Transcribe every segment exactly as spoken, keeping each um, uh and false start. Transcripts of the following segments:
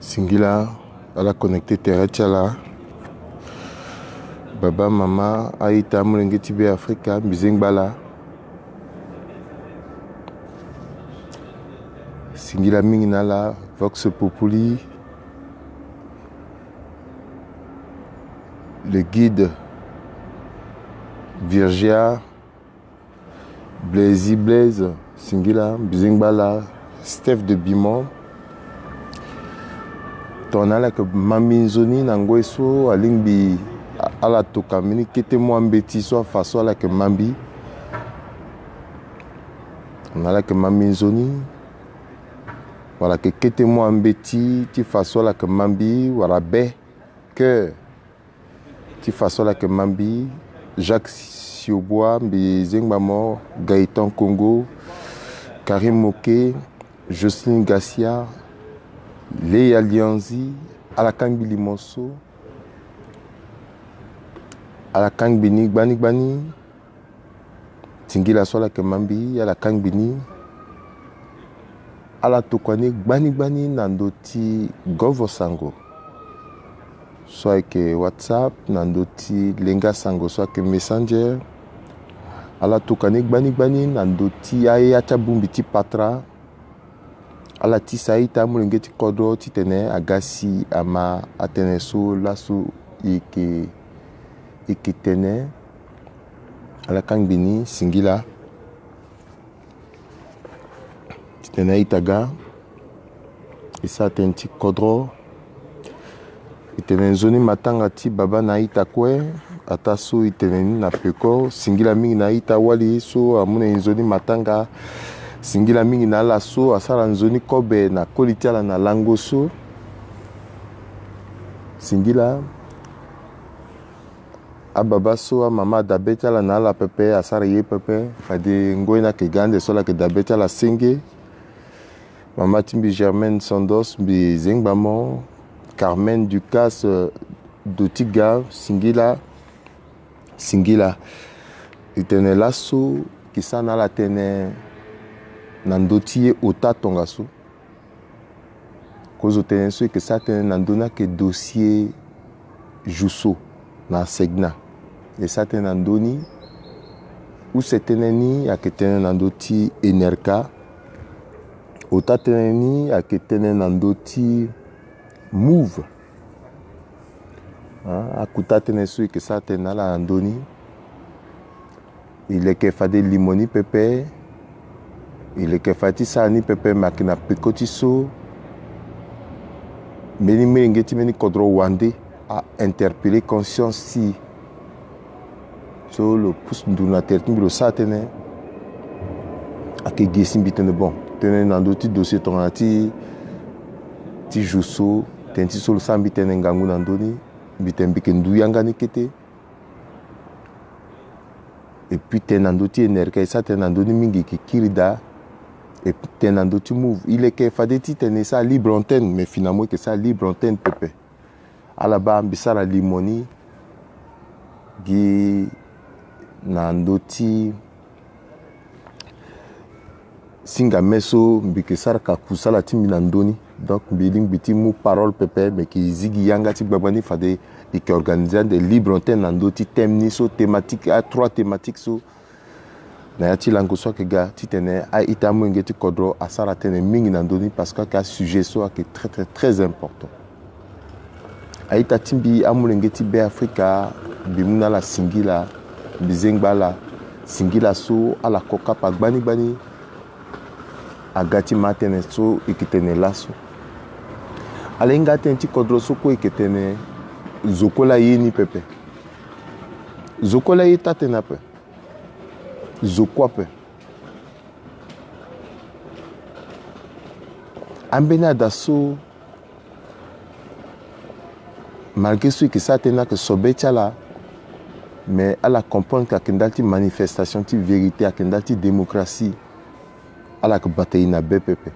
Singila ala connecté tere ti ala. Baba, mama, a-ita, amolenge ti Be Afrika, mbi zengba ala. Singila mingi na ala, Vox Populi, le guide, Virgia, Blazy Blaze, singila, mbi zengba ala, Steph de Bimon. Tongana ala yeke mä mbi nzoni na ngoi so alingbi ala toka mbeni kete mu ambeti so afa so ala yeke mä mbi. Tongana ala yeke mä mbi nzoni, wala yeke kete mu ambeti ti fa so ala yeke mä mbi, wala be, cœur, ti fa so ala yeke mä mbi. Jacques Siobois, mbi zengba mo, Gaëtan Congo, Karim Moke, Jocelyne Garcia, Leya Lianzi, ala kangbi limo so, ala kangbi ni gbani gbani. Singila so ala yeke mä mbi, ala kangbi ni. Ala tokua ni gbani gbani na ndö ti govo sango so ayeke WhatsApp, na ndö ti lenga sango so ayeke Messenger. Ala tokua ni gbani gbani na ndö ti aya ti abongbi ti patara. Ala tisa a-ita, amolenge ti kodro titene aga si ama atënë so laso e yeke, e yeke tene. Ala kangbi ni, singila. Titene a-ita aga, e sara tënë ti kodro. E tene nzoni matanga ti baba na a-ita kue, ataa so e tene ni na peko. Singila mingi na a-ita wali so amu na e nzoni matanga. Singila mingi na ala so asara nzoni kobe na koli ti ala na lango so. Singila. Ababa so amama adabe ti ala na ala pepe, asara ye pepe. Fade ngoi ni ayeke ga ande so ala yeke dabe ti ala senge. Mama ti mbi Germaine Sandos, mbi zengba mo. Carmen Ducasse, eh, Dotiga, singila, singila. E tene laso e ke sara na ala tënë na ndö ti ye ota tongaso. Kozo tënë so e ke sara tënë na ndö ni ayeke dossier Jousso na ASECNA. E sara tënë na ndö ni. Use tënë ni ayeke tënë na ndö ti ENERCA. Ota tënë ni ayeke tënë na ndö ti MOUV. Ah, akuta tënë so e ke sara tënë na ala na ndö ni. E leke fade limo ni pepe. E leke fade ti sara ni pepe, me ayeke na peko ti so mbeni molenge ti mbeni kodro wande a interpeller conscience ti e. So lo pusu nduru na tere ti mbi, lo sara tënë. Ayeke gi si mbi tene bon, tënë na ndö ti dossier tongana ti, ti Jousso, tënë ti so lo sara mbi tënë ngangu na ndö ni. Mbi tene mbi yeke ndu yanga ni kete. Et puis tënë na ndö ti ENERCA, e sara tënë na ndö ni mingi, e yeke kiri daa. Et puis tënë na ndö ti MOUV, e leke fade titene e sara libre antenne, mais finalement e yeke sara libre antenne pepe. Ala baa mbi sara limo ni gi na ndö ti singa me so mbi yeke sara ka kusala ti mbi na ndö ni. Donc mbi lingbi ti mu parole pepe, me yeke zi gi yanga ti gbagba ni fade e yeke organiser ande libre antenne na ndö ti thème ni so, thématique, a trois thématiques so. Na ya ti lango so ayeke ga titene a-ita, amolenge ti kodro asara tënë mingi na ndö ni, parce que ayeke asujet so ayeke très, très, très important. A-ita ti mbi, amolenge ti Be Afrika, mbi mu na ala singila, mbi zengba ala singila so ala ko kapa gbani gbani. Aga ti ma atënë so e yeke tene laso. Ala hinga atënë ti kodro so kue e yeke tene zo kue laa aye ni pepe. Zo kue laa aye taa tënë ape. Zo kue ape. Ambeni ada so, malgré so e yeke sara tënë ni ayeke sobe ti ala, mais ala comprendre que ayeke ndali ti manifestation ti vérité, ayeke ndali ti démocratie. Ala yeke bata e na be pepe.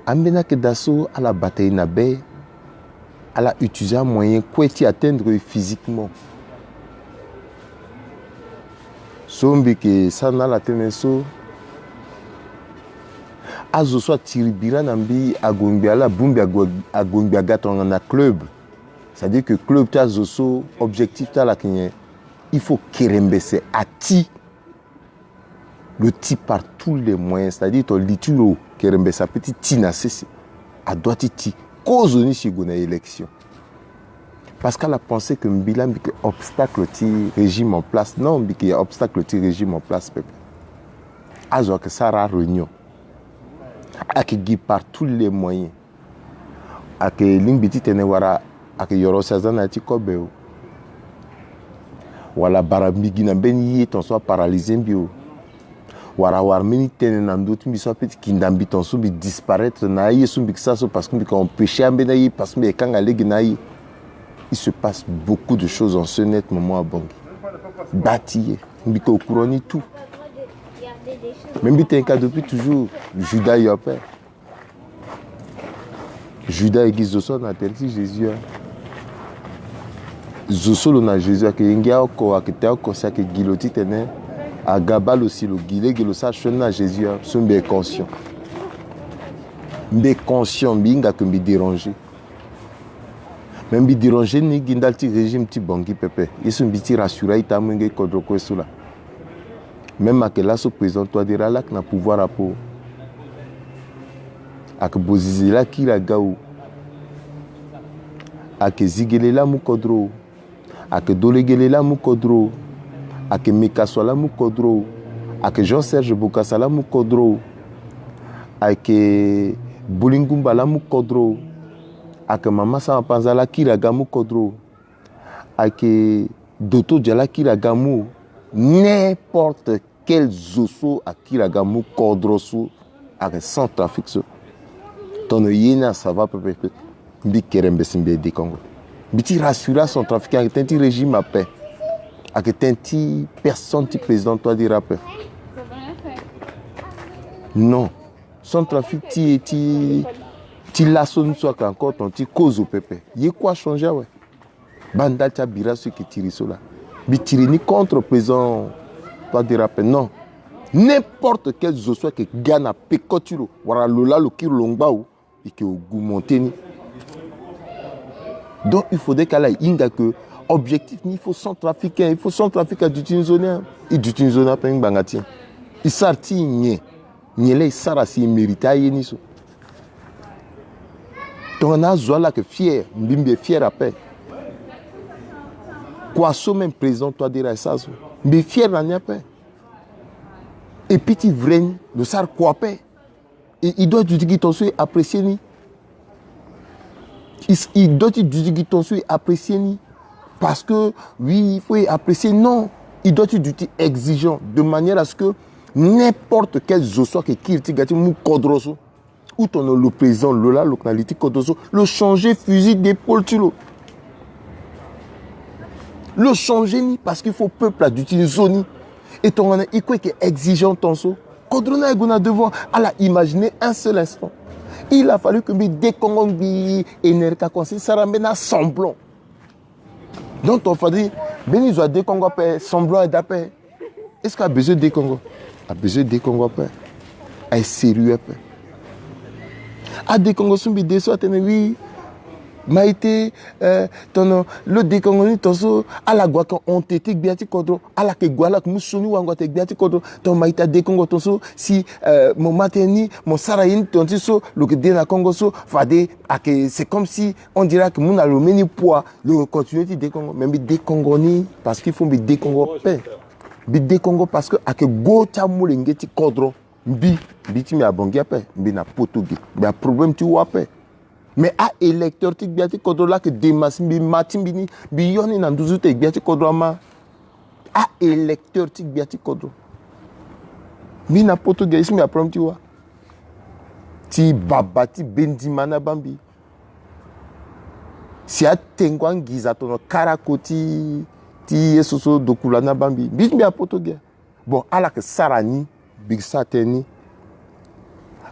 Ambeni ayeke daa so ala bata e na be, ala utiliser amoyen kue ti atteindre e physiquement. So mbi yeke sara na ala tënë so, Azo so atiri bira na mbi ague ngbi ala bongbi ague ngbi aga tongana club. C'est-à-dire que club ti azo so, objectif ti ala ayeke nyen? Il faut kerembese ati. Lo ti par tous les moyens, c'est-à-dire to li ti lo kerembese ape ti ti na sese. Adoit ti ti. Kozo ni si e gue na élection. Parce qu'ala pensé que mbi la mbi yeke obstacle ti régime en place. Non, mbi yeke obstacle ti régime en place pepe. Azo ayeke sara aréunion. Ayeke gi par tous les moyens. Ayeke lingbi titene wala ayeke yoro si aza na ya ti kobe o. Wala bara mbi gi na mbeni ye ton so aparalyser mbi o. Wala awara mbeni tënë na ndö ti mbi so ape ti kinda mbi ton so mbi disparaître na aye so mbi yeke sara so parce que mbi yeke empêcher ambeni aye parce que mbi yeke kanga lege na aye. Il se passe beaucoup de choses en ce net moment à Bangui. Gba ti ye. Mbi yeke au courant ni tout. Mais mbi tene ka depuis toujours, Judas yo ape. Judas ayeke gi zo so na tere ti Jésus, hein. Zo so lo na Jésus ayeke ye ngia oko, ayeke taa oko si ayeke gi lo titene aga baa lo si lo gi lege lo sara sioni na Jésus, hein. So mbi yeke conscient. Mbi yeke conscient, mbi hinga que mbi déranger. Mais mbi déranger ni gi ndali ti régime ti Bangui pepe. Ye so mbi ti rassurer a-ita amolenge kodro kue so laa. Même ayeke laso président Touadéra laa ayeke na pouvoir ape. Ayeke Bozizé laa akiri aga o. Ayeke Ziguélé laa amu kodro o. Ayeke Doléguélé laa amu kodro o. Ayeke Mekassoua laa amu kodro o. Ayeke Jean Serge Bokassa laa amu kodro o. Ayeke Bolingoumba laa amu kodro o. Ayeke Mama Sama Panza laa akiri aga amu kodro o. Ayeke Doto Dia laa akiri aga amu o. N'importe quel zo so akiri aga amu kodro so ayeke Centrafrique so. Tongana ye ni a ça va pepe, mbi kerembese mbi ye dekongo. Mbi ti rassurer aCentrafricain, ayeke tënë ti régime ape. Ayeke tënë ti personne ti président Touadéra ape. Non. Centrafrique ti e ti, ti laso ni so ayeke encore ton ti kozo pepe. Ye kue achanger awe. Baa ndali ti abira so e yeke tiri so laa. Mbi tiri ni contre président Touadéra ape, non. N'importe quel zo so ayeke ga na peko ti lo wala lo laa lo kiri lo ngba o, e yeke augmenter ni. Donc il faudrait que ala hinga que objectif ni, il faut Centrafricain, il faut Centrafrique aduti nzoni, hein. E duti nzoni ape ngbanga ti e. E sara ti e nyen? Nyen laa e sara si e mérité aye ni so? Tongana azo ala yeke fier, mbi mbi ye fier ape. Kua so même président Touadéra e sara so, mbi ye fier na ni ape. E piti vrai ni, lo sara kua ape. E, e doit ti duti gi ton so e apprécier ni. E, e doit ti duti gi ton so e apprécier ni. Parce que oui, il faut e apprécier. Non, e doit ti duti exigeant de manière à ce que n'importe quel zo so ayeke kiri ti ga ti mu kodro so, ou tongana lo président lo laa lo yeke na li ti kodro so, lo changer fusil d'épaule ti lo. Lo changer ni parce qu'il faut peuple aduti nzoni. E tongana e kue e yeke exigeant ton so, kodro ni aye gue na devant. Ala imaginer un seul instant. Il a fallu que mbi dekongo ngbii, e ne yeke ka conseil sara mbeni asemblant. Donc ton fade mbeni zo adekongo ape, semblant aye daa ape. Est-ce que abezoin dekongo? Abezoin dekongo ape. Aye sérieux ape. Adekongo so mbi de so atene oui, Maïté, euh, tongana lo dekongo ni ton so, ala gue ayeke hon ti gbia ti kodro. Ala yeke gue, ala yeke mu sioni wango ate gbia ti kodro. Tongana Maïté adekongo ton so, si, euh, mo ma tënë ni, mo sara ye ni ton ti so, lo yeke de na kongo so, fade ayeke, c'est comme si on dirait ayeke mu na lo mbeni poids. Lo continuer ti dekongo, mais mbi dekongo ni parce qu'il faut mbi dekongo ape. Mbi dekongo parce que ayeke go ti amolenge ti kodro. Mbi, mbi ti mbi abongi ape, mbi na poto ge, mbi aproblème ti wa ape. Mais a-électeur ti gbia ti kodro laa ayeke dema si mbi ma ti mbi ni, mbi yo ni na nduzu ti gbia ti kodro ama. A-électeur ti gbia ti kodro. Mbi na poto ge, ye so mbi aproblème ti wa. Ti baba ti bendima ni abaa mbi. Si atengo angiza tono karako ti, ti ye so so dokula ni abaa mbi. Mbi ti mbi apoto ge. Bon, ala yeke sara ni, mbi yeke sara tënë ni.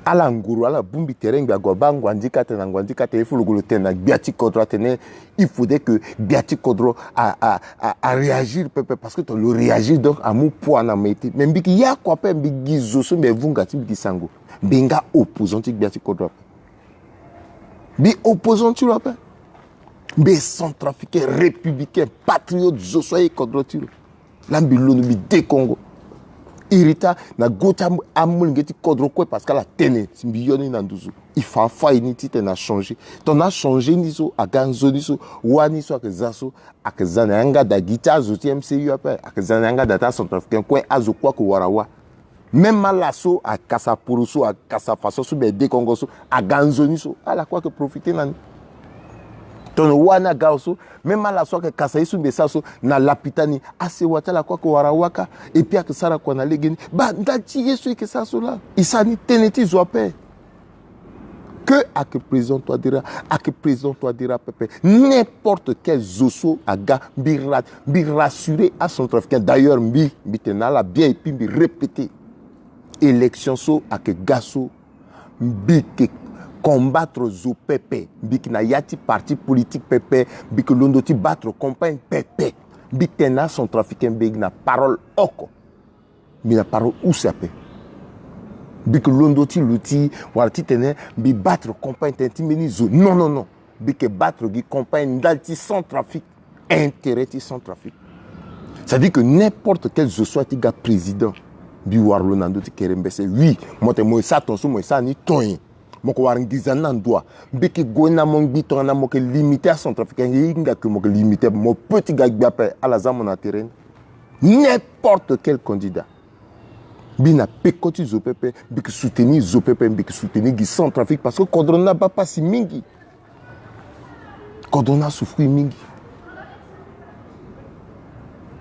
Ala nguru, ala bongbi tere ngbi ague abaa Nguandika atene, na Nguandika atene il faut lo gue lo tene na gbia ti kodro atene il faudrait que gbia ti kodro a, a, a, a réagir pepe, parce que tongana lo réagir donc amu poids na mete. Mais mbi yeke ya kua ape, mbi gi zo so mbi vunga ti mbi gi sango. Mbi nga opposant ti gbia ti kodro ape. Mbi opposant ti lo ape. Mbi centrafricain, républicain, patriote, zo so aye kodro ti lo. Laa mbi londo, mbi dekongo. Irita na go ti am-, amolenge ti kodro kue, parce que ala tene si mbi yo ni na nduzu. Il faut afâ e ni titene achangé. Tongana achangé ni so, aga nzoni so, wâ ni so ayeke za so, ayeke za na yanga da gi ti azo ti M C U ape, ayeke za na yanga da ti acentrafricain kue, azo kue ayeke wara wâ. Même ala so akasa poro so, akasa façon so mbi dekongo so, aga nzoni so, ala kue ayeke profité na ni. Tongana wâ ni aga awe so, même ala so ayeke kasa ye so mbi sara so na lapita ni, asewa ti ala kue ayeke wara wâ kâ. Et puis ayeke sara kua na legeni. Baa ndali ti ye so e yeke sara so laa, e sara ni tënë ti zo ape. Que ayeke président Touadéra, ayeke président Touadéra pepe. N'importe quel zo so aga, mbi ra-, mbi rassurer acentrafricain. D'ailleurs mbi, mbi tene na ala bien et puis mbi répéter. Élection so ayeke ga so, mbi yeke combattre zo pepe. Mbi yeke na ya ti parti politique pepe. Mbi yeke londo ti battre campagne pepe. Mbi tene na acentrafricain, mbi yeke na parole oko. Mbi na parole use ape. Mbi yeke londo ti luti wala titene mbi battre campagne tënë ti mbeni zo. Non, non, non. Mbi yeke battre gi campagne ndali ti Centrafrique. Intérêt ti Centrafrique. C'est-à-dire que n'importe quel zo so aye ti ga président, mbi wara lo na ndö ti kere mbese. Oui, mo tene mo ye sara ton so, mo ye sara ni ton nyen? Mo yeke wara nginza ni na ndo wa? Mbi yeke gue na mo ngbi tongana mo yeke limité acentrafricain, e hinga ke mo yeke limité, mo peut ti ga gbia ape, ala za mo na tere ni. N'importe quel candidat. Mbi na peko ti zo pepe, mbi yeke soutenir zo pepe, mbi yeke soutenir gi Centrafrique, parce que kodro ni abaa pasi mingi. Kodro ni asouffrir mingi.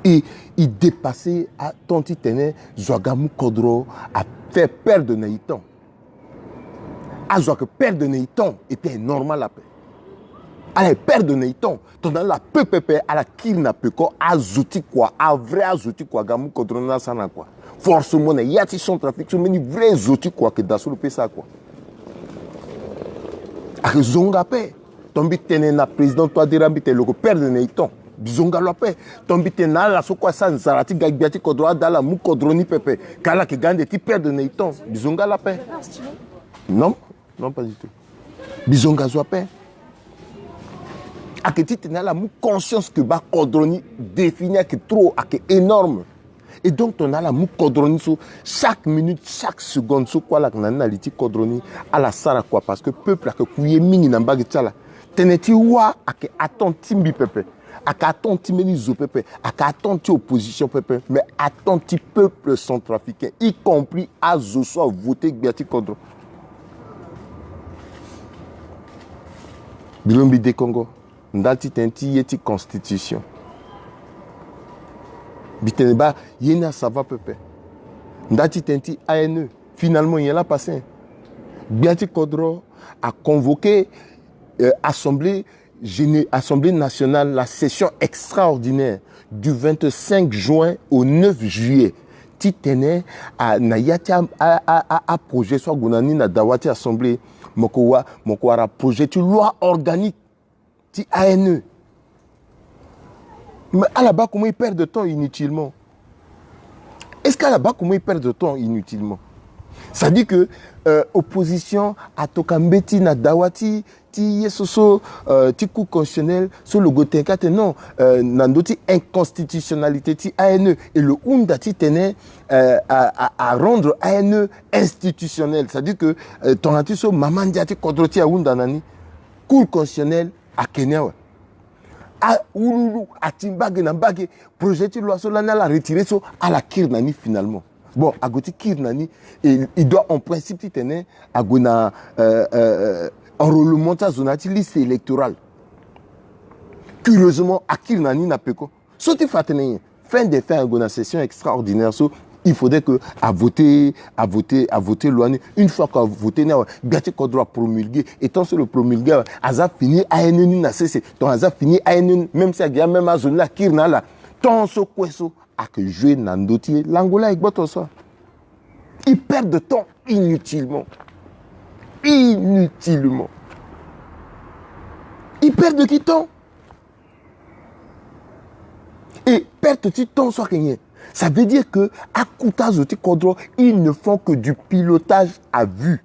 E, e dépasser atemps titene zo aga mu kodro, afaire perdre na e temps. Azo ayeke perdre na e temps, et puis aye normal ape. Ala ye perdre na e temps. Tongana ala peut pepe, ala kiri na peko azo ti kua, avrai azo ti kua aga mu kodro ni asara na kua. Forcément na ya ti Centrafrique so mbeni vrai zo ti kua ayeke daa so lo peut sara kua. Ayeke zonga ape. Tongana mbi tene na président Touadéra, mbi tene lo yeke perdre na e temps, mbi zonga lo ape. Tongana mbi tene na ala so kue asara nzara ti ga gbia ti kodro, ada ala mu kodro ni pepe, ka ala yeke ga ande ti perdre na e temps, mbi zonga ala ape. Non, non, pas du tout. Mbi zonga zo ape. Ayeke titene ala mu conscience que baa kodro ni défi ni ayeke trop, ayeke énorme. Et donc tongana ala mu kodro ni so, chaque minute, chaque seconde so kue ala yeke na ni na li ti kodro ni, ala sara kua, parce que peuple ayeke ku ye mingi na mbage ti ala. Tënë ti wâ ayeke attente ti mbi pepe, ayeke attente ti mbeni zo pepe, ayeke attente ti opposition pepe, mais attente ti peuple centrafricain, y compris azo so avoté gbia ti kodro. Mbi londo mbi dekongo ndali ti tënë ti ye ti constitution. Mbi tene baa ye ni asava pepe. Ndali ti tënë ti A N E, finalement nyen laa apassé? Gbia ti kodro aconvoqué, euh, assemblée géné-, assemblée nationale, la session extraordinaire du vingt-cinq juin au neuf juillet. Titene, ah, na ya ti a, a, a, a, aprojet so ague na ni na dawa ti assemblée, mo yeke wa, mo yeke wara projet ti loi organique ti A N E. Mais ala baa comment e perdre temps inutilement? Est-ce que ala baa comment e perdre temps inutilement? C'est-à-dire que, euh, opposition atoka mbeti na dawa ti, ti ye so so, euh, ti Cour constitutionnelle so lo gue tene kâ atene non, euh, na ndö ti inconstitutionnalité ti A N E, et lo hunda titene, euh, a, a, arendre A N E institutionnelle. C'est-à-dire que, euh, tongana ti so mama ndia ti kodro ti e ahunda na ni, Cour constitutionnelle ayeke ni awe. Awuluwulu ati mbage na mbage, projet ti loi so lani ala retiré so, ala kiri na ni finalement. Bon, ague ti kiri na ni, et il doit en principe titene ague na, euh, euh, euh, enrôlement ti azo na ya ti liste électorale. Curieusement akiri na ni na peko. So ti fa atene nyen? Fin des fins ague na session extraordinaire so, il faudrait que avoté, avoté, avoté loi ni. Une fois que avoté ni awe, gbia ti kodro apromulgué. Et tant so lo promulgué awe, aza fini A N E ni na sese. Tant aza fini A N E ni, même si agi ya, même azo ni la akiri na ala. Tant so kue so ayeke joué na ndö ti e. L'Angola e gboto so. Ils perdent de temps inutilement. inutilement. Ils perdent du temps. Et perte du temps so ayeke nyen? Ça veut dire que akuta zo ti kodro, ils ne font que du pilotage à vue.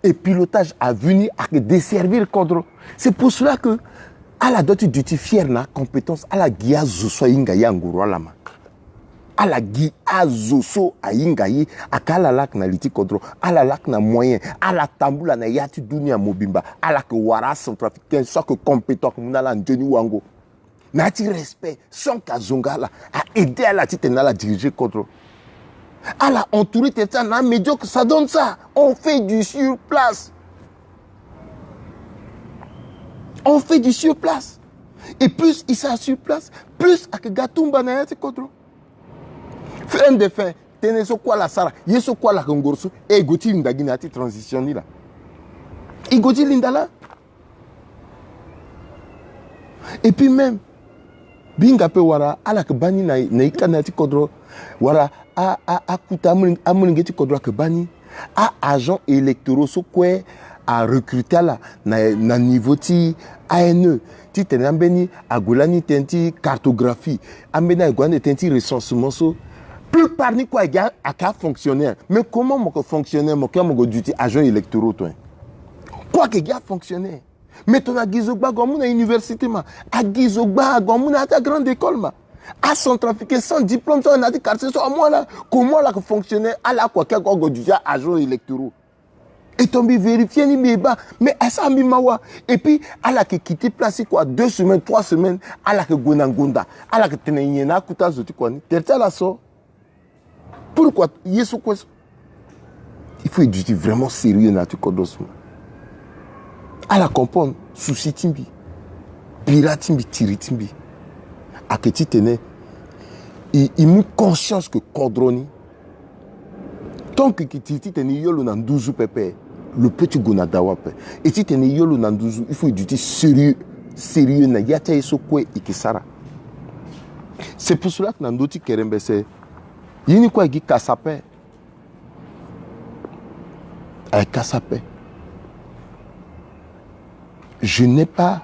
Et pilotage à vue ni ayeke desservir kodro. C'est pour cela que ala doit ti duti fier na compétence, ala gi azo so ahinga ye anguru ala ma. Ala gi azo so ahinga ye, ayeke ala laa ayeke na li ti kodro, ala laa ayeke na moyen, ala tambula na ya ti dunia mobimba, ala yeke wara acentrafricain so ayeke compétent, ayeke mu na ala nzoni wango. Na ya ti respect, sans que azonga ala, a aider ala titene ala diriger kodro. Ala entourer tene ti ala na amédiocre, ça donne ça. On fait du sur place. On fait du sur place. Et plus il sera sur place, plus ayeke ga tumba na ya ti kodro. Fin de fin, tënë so kue ala sara, ye so kue ala yeke ngoro so, e gue ti linda gi na ya ti transition ni laa. E gue ti linda laa. Et puis même, mbi hinga ape wala ala yeke baa ni na, na ika na ya ti kodro, wala a, a, akuta amolenge, amolenge ti kodro ayeke baa ni. A-agents électoraux so kue arecruter ala na, na niveau ti A N E, titene ambeni ague lani tënë ti cartographie, ambeni ague lani tënë ti recensement so. Plupart ni kue ayeke, ayeke afonctionnaire. Mais comment mo yeke fonctionnaire, mo yeke, mo yeke duti agents électoraux to, hein? Kue ayeke gi afonctionnaire. Mais tongana gi zo gba ague amu na université ma, agi zo gba ague amu na ya ti agrande école ma. Acentrafricain sans diplôme so ayeke na ya ti quartier so amu ala, comment ala yeke fonctionnaire, ala kue ayeke ague ague duti agents électoraux. Et tongana mbi vérifier ni mbi baa, mais asara mbi mawa. Et puis ala yeke quitter place ti kua deux semaines, trois semaines, ala yeke gue na ngonda, ala yeke tene nyen na akuta zo ti kua ni, tere ti ala so. Pourquoi ye so kue so? Il faut e duti vraiment sérieux na ya ti kodro so. Ala comprendre souci ti mbi, bira ti mbi, tiri ti mbi. Ayeke titene e, e mu conscience que kodro ni, tant que e tiri titene e yo lo na nduzu pepe, lo peut ti gue na dawa ape. E titene e yo lo na nduzu, il faut e duti sérieux, sérieux na ya ti aye so kue e yeke sara. C'est pour cela que na ndö ti kerembese, ye ni kue ayeke gi kasa ape. Ayeke kasa ape. Je n'ai pas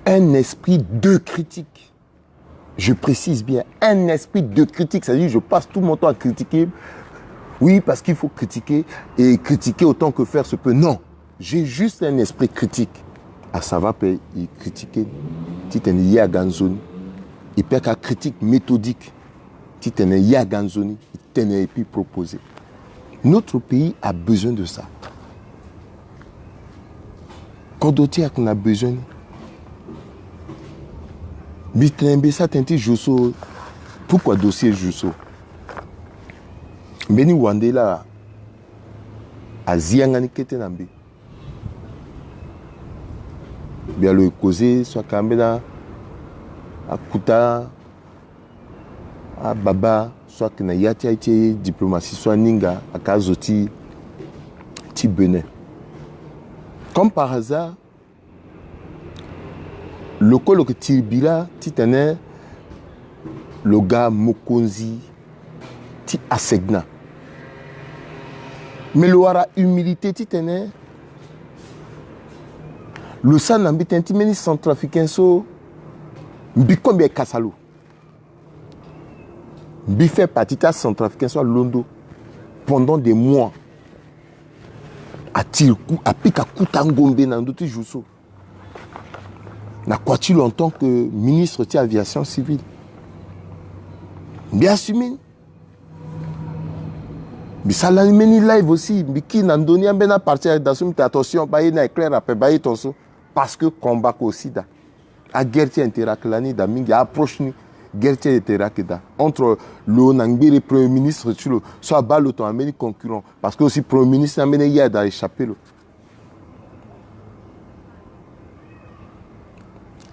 un esprit de critique. Je précise bien, un esprit de critique, c'est-à-dire je passe tout mon temps à critiquer. Oui, parce qu'il faut critiquer et critiquer autant que faire se peut. Non, j'ai juste un esprit critique. Ah, ça va, pe, e critiquer. Titene ye aga nzoni. E peut ka critique méthodique. Titene ye aga nzoni. Tene et puis proposer. Notre pays a besoin de ça. Kodro ti e ayeke na besoin ni. Mbi tene mbi sara tënë ti Josso. Pourquoi dossier Josso? Mbeni wande laa azi yanga ni kete na mbi. Mbi a lo e causer so ayeke ambeni akuta ababa so ayeke na ya ti aye ti diplomatie so aninga ayeke azo ti, ti Bénin. Comme par hasard, lo kue lo yeke tiri bi laa titene lo ga mokonzi ti ASECNA. Mais lo wara humilité titene lo sara na mbi tënë ti mbeni centrafricain so mbi kue mbi yeke kasa lo. Mbi fait partie ti acentrafricain so alondo pendant des mois. Atiri ku, apika kuta ngombe na ndö ti Josso. Na kua ti lo en tant que ministre ti aviation civile. Mbi assumer ni. Mbi sara lani mbeni live aussi, mbi kiri na ndö ni ambeni apartie daa so mbi tene attention, baa ye ni ayeke clair ape, baa ye tongaso. Parce que combat kue aussi daa. Aguerre ti intérêt ayeke lani daa mingi, approche ni guerre ti intérêt ayeke daa entre lo na ngbere premier ministre ti lo so abaa lo tongana mbeni concurrent. Parce que aussi premier ministre ni ambeni ye ada échapper lo.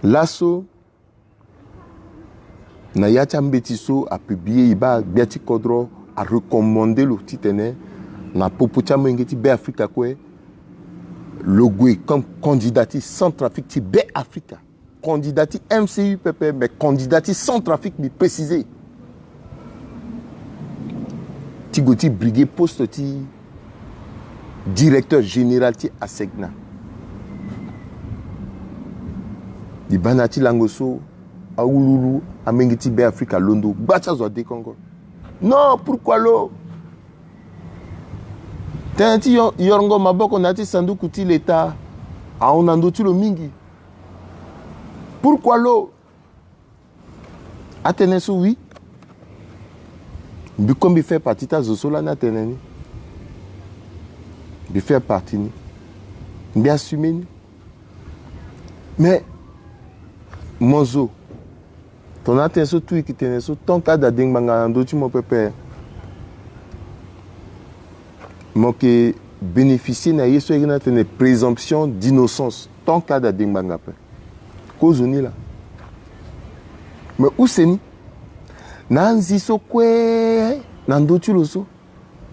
Laso na ya ti ambeti so apublier e baa gbia ti kodro arecommande lo titene na popo ti amolenge ti Be Afrika kue lo gue comme candidat ti Centrafrique ti Be Afrika. Candidat ti M C U pepe, mais candidat ti Centrafrique, mbi préciser. Ti gue ti briguer poste ti Directeur général ti ASECNA. Libanda ti lango so, awululu, amenge ti Beafrika alondo, gba ti azo adekongoro. Non, pourquoi lo? Tënë ti yo-, yorongo maboko na ya ti sanduku ti leta ahon na ndö ti lo mingi. Pourquoi lo? Atënë so oui. Mbi kue mbi fait partie ti azo so lani atene ni. Mbi fait partie ni. Mbi assumer ni. Mais mo zo, tongana atënë so tout yeke tene so, tant que ada de ngbanga na ndö ti mo pepe, mo yeke bénéficier na ye so ayeke na tene présomption d'innocence. Tant que ada de ngbanga ape, kozo ni laa. Mais use ni, na anzi so kue na ndö ti lo so,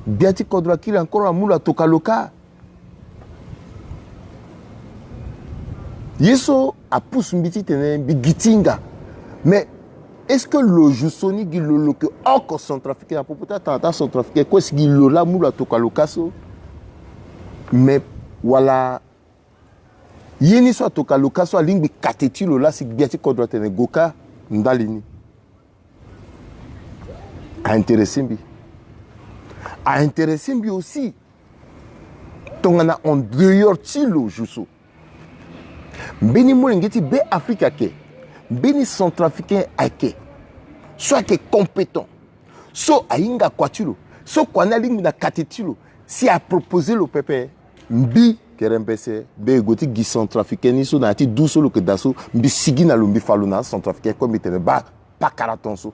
gbia ti kodro akiri encore amu lo atoka lo kâ. Ye so apusu mbi titene mbi gi ti hinga. Mais est-ce que lo zo so ni gi lo, lo yeke oko centrafricain, à propos ti atanga ti acentrafricain kue, si gi lo laa amu lo atoka lo kâ so? Mais wala ye ni so atoka lo kâ so alingbi kate ti lo laa si gbia ti kodro atene go kâ ndali ni? A intéressé mbi. A intéressé mbi aussi tongana en dehors ti lo zo so, mbeni molenge ti Beafrika ayeke, mbeni centrafricain ayeke, so ayeke compétent, so ahinga kua ti lo, so kua ni alingbi na kate ti lo, si aproposé lo pepe, mbi Kerembese, mbi yeke gue ti gi centrafricain ni so na ya ti du so lo yeke daa so, mbi sigi na lo, mbi fa lo na acentrafricain kue, mbi tene baa pakara ton so.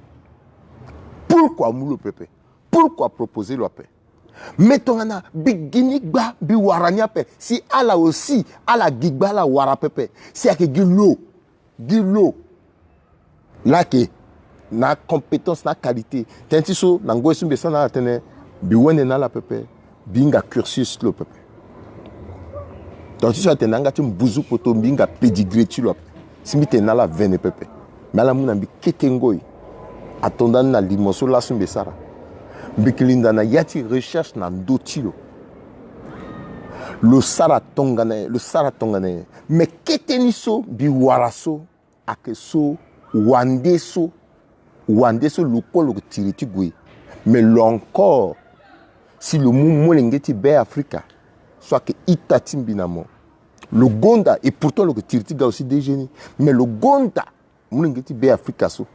Pourquoi amu lo pepe? Pourquoi aproposé lo ape? Mais tongana mbi gi ni gba, mbi wara ni ape, si ala aussi ala gi gba, ala wara pepe, si ayeke gi lo, gi lo laa ayeke na acompétence, na aqualité. Tënë ti so na ngoi so mbi sara na ala tënë, mbi wende na ala pepe, mbi hinga cursus ti lo pepe. Tongana ti so atene na yanga ti mbuzu poto, mbi hinga pédigré ti lo ape. Si mbi tene na ala vene pepe. Mais ala mu na mbi kete ngoi. Ato nda ni na limo so laso mbi sara. Mbi yeke linda na ya ti recherche na ndö ti lo. Lo sara tongana nyen, lo sara tongana nyen. Mais kete ni so mbi wara so, ayeke so wande so, wande so lo kue lo yeke tiri ti gue. Mais lo encore, si lo mu molenge ti Beafrika so ayeke ita ti mbi na mo, lo gonda, et pourtant lo yeke tiri ti ga aussi D G ni. Mais lo gonda molenge ti Beafrika so,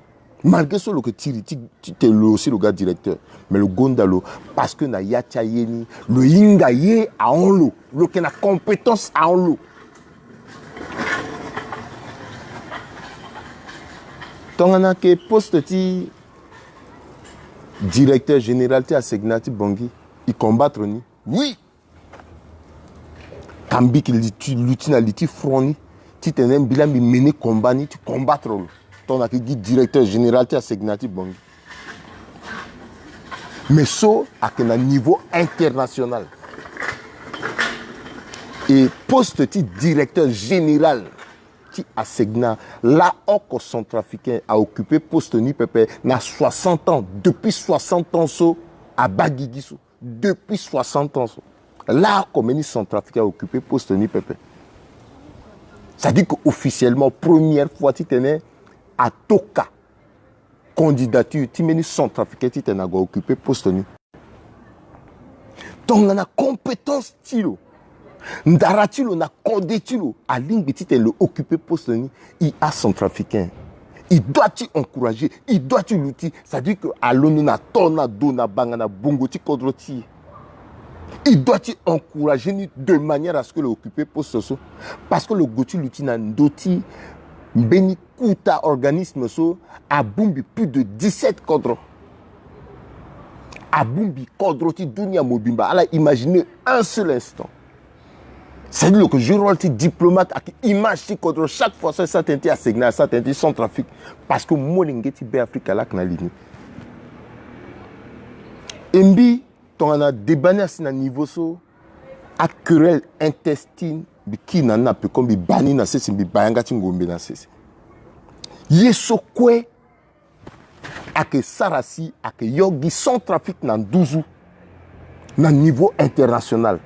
malgré so lo yeke tiri ti, ti tene lo aussi lo ga directeur, mais lo gonda lo, parce que na ya ti aye ni lo hinga ye ahon lo, lo yeke na compétence ahon lo. Tongana ayeke poste ti directeur général ti ASECNA ti Bangui, e combattre ni. Oui. Ka mbi yeke li ti, luti na li ti front ni, titene mbi laa mbi mené combat ni ti combattre lo. Tongana ayeke gi directeur général ti ASECNA ti Bangui. Mais so ayeke na niveau international. Et poste ti directeur général ti ASECNA, laa oko centrafricain a occupé poste ni pepe na soixante ans, depuis soixante ans so, abaa gigi so, depuis soixante ans so, laa oko mbeni centrafricain a occupé poste ni pepe. C'est-à-dire que officiellement, première fois titene atoka candidature ti mbeni centrafricain titene ague occupé poste ni. Tongana compétence ti lo, ndara ti lo na kode ti lo, alingbi titene lo occupé poste ni, e acentrafricain, e doit ti encourager, e doit ti luti. C'est-à-dire que alondo na to, na do, na banga, na bongo ti kodro ti e, e doit ti encourager ni de manière à ce que lo occupé poste so. Parce que lo gue ti luti na ndö ti mbeni kota organisme so abongbi plus de dix-sept kodro. Abongbi kodro ti dunia mobimba. Ala imaginer un seul instant. C'est-à-dire lo yeke jouer rôle ti diplomate, ayeke image ti kodro. Chaque fois so asara tënë ti ASECNA, asara tënë ti Centrafrique. Parce que molenge ti Beafrika laa ayeke na li ni. E mbi, tongana débat ni asi na niveau so, aquerelle intestine, mbi kiri na ni na peko, mbi baa ni na sese, mbi baa yanga ti ngombe na sese. Ye so kue ayeke sara si ayeke yo gi Centrafrique na nduzu na niveau international.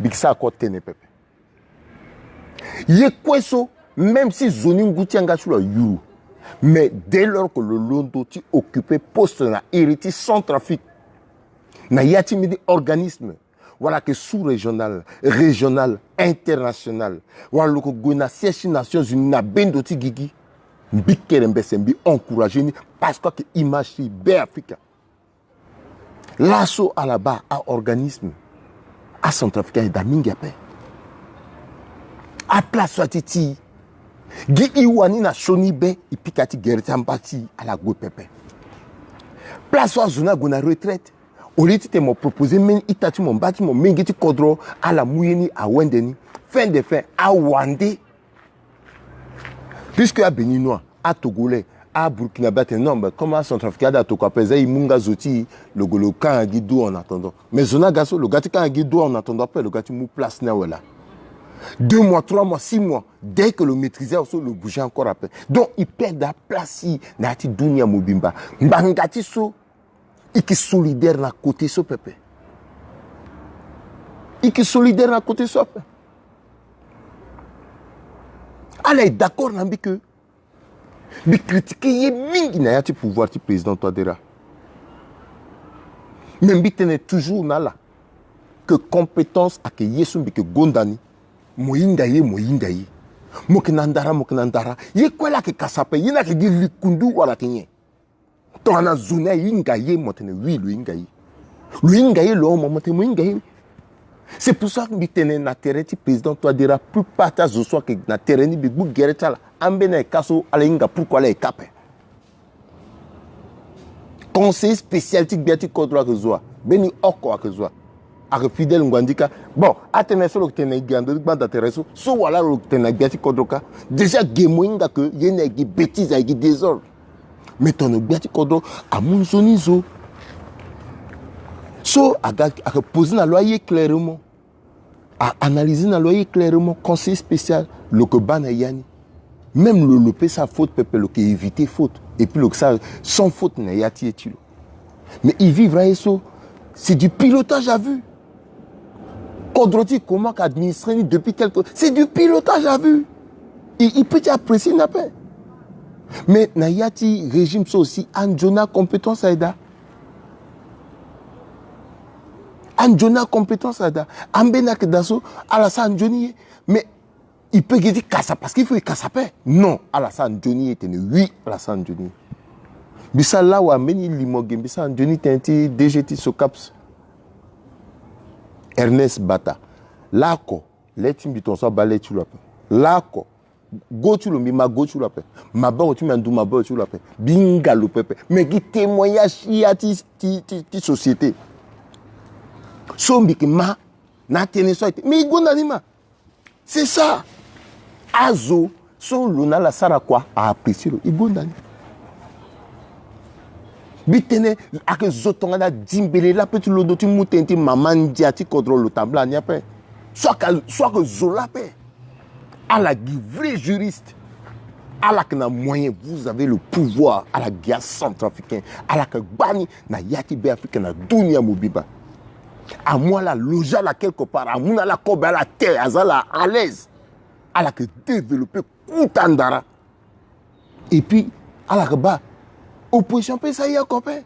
Bikisa ako tene pepe. Ye kue so, même si zo ni ngu ti yanga ti lo ayuru, mais dès lors que lo londo ti occuper poste na iri ti Centrafrique, na ya ti mbeni organisme, wala yeke sous-régional, régional, international, wala lo yeke gue na siège ti Nations Unies na bendo ti gigi, mbi kere mbese mbi encourager ni, parce que ayeke image ti Beafrika. Laso ala baa a-organisme, acentrafricain ayeda mingi ape. Aplace so ati ti e, gi e wani na sioni be, e pika ti gere ti amba ti e, ala gue pepe. Place so azo ni ague na retraite, au lieu titene mo proposer mbeni ita ti mo, mba ti mo, mingi ti kodro, ala mu ye ni awende ni. Fin de fin, awande. Puisque a-Béninois, a-Togolais, a-Burkinabé atene non, mais comme a-Centrafricain ade atokua ape, za e mu nga zo ti e, lo gue lo kanga gi du en attendant. Mais zo ni aga so, lo ga ti kanga gi du en attendant ape, lo ga ti mu place ni awe laa. Deux mois, trois mois, six mois, dès que lo maîtriser awe so, lo bouger encore ape. Donc e perdre aplace ti e na ya ti dunia mobimba. Ngbanga ti so, e yeke solidaire na côté so pepe. E yeke solidaire na côté so ape. Ala e d'accord na mbi que mbi critiquer ye mingi na ya ti pouvoir ti président Touadéra. Mais mbi tene toujours na ala que compétence ayeke ye so mbi yeke gonda ni. Mo hinga ye, mo hinga ye. Mo yeke na ndara, mo yeke na ndara. Ye kue laa ayeke kasa ape, ye ni ayeke gi likundu wala ayeke nyen? Tongana zo ni ahinga ye, mo tene oui, lo hinga ye. Lo hinga ye, lo hon mo, mo tene mo hinga ye. C'est pour ça que mbi tene na tere ti président Touadéra, plupart ti azo so ayeke na tere ni, mbi gbu gere ti ala, ambeni ayeke ka so ala hinga, pourquoi ala yeke ka ape? Conseiller spécial ti gbia ti kodro ayeke zo wa? Mbeni oko ayeke zo wa? Ayeke Fidèle Ngouandika. Bon, atënë so lo yeke tene na e gi na ndö ti gbanda tere so, so wala lo yeke tene na gbia ti kodro kâ. Déjà ge mo hinga que ye ni ayeke gi bêtise, ayeke gi désordre. Mais tongana gbia ti kodro amu nzoni zo, so aga ayeke poser na lo aye clairement, a analyser na lo aye clairement, conseiller spécial, lo yeke baa na ya ni. Même lo, lo peut sara faute pepe, lo yeke éviter faute. Et puis lo yeke sara sans faute na ya ti ye ti lo. Mais e vivre aye so, c'est du pilotage à vue. Kodro ti e comment ka administrer ni depuis quelque, c'est du pilotage à vue. E, e peut ti apprécier ni ape. Mais na ya ti régime so aussi, anzoni acompétence ayeke daa. Anzoni acompétence ayeke daa. Ambeni ayeke daa so, ala sara nzoni ye. Mais e peut gi ti kasa parce qu'il faut e kasa ape. Non, ala sara nzoni e tene oui, ala sara nzoni e. Mbi sara lawa mbeni limo ge, mbi sara nzoni tënë ti D G ti Socaps, Ernest Bata. Laoko, le ti mbi tongaso abaa le ti lo ape. Laoko, go ti lo, mbi ma go ti lo ape. Maboko ti mbi andu maboko ti lo ape. Mbi hinga lo pepe. Mais gi témoignage ti ya ti, ti, ti, ti société so mbi yeke ma na atënë so ayeke. Mais e gonda ni ma. C'est ça. Azo so lo na ala asara kua, a apprécier lo, e gonda ni. Mbi tene ayeke zo tongana Dimbele laa ape ti londo ti mu tënë ti mama ndia ti kodro lo tambula ni ape. So ayeke, so ayeke zo laa ape. Ala gi vrai juriste. Ala yeke na moyen, vous avez le pouvoir. Ala gi acentrafricain. Ala yeke gbani na ya ti Beafrika na dunia mobimba. Amu ala loger ala quelque part, amu na ala kobe ala te, aza ala à l'aise. Ala yeke développer kota ndara. Et puis ala yeke baa opposition mpe e sara ye oko ape.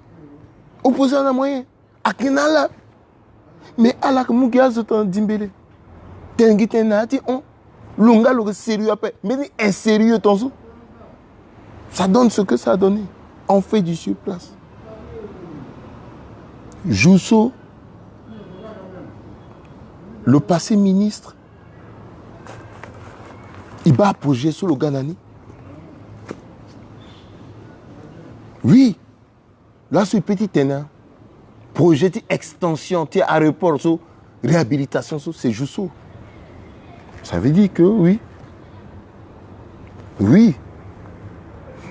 Opposition na moyen. Ayeke na ala. Mais ala yeke mu gi azo tongana Dimbele. Tene gi tene na ya ti hon. Lo nga lo yeke sérieux ape. Mbeni insérieux tongaso. Ça donne ce que ça a donné. On fait du surplace. Jousseau, le passé ministre, e baa projet so lo ga na ni. Oui. Laso e peut ti tene projet ti extension ti aéroport so, réhabilitation so, c'est Jousseau. Ça veut dire que oui. Oui.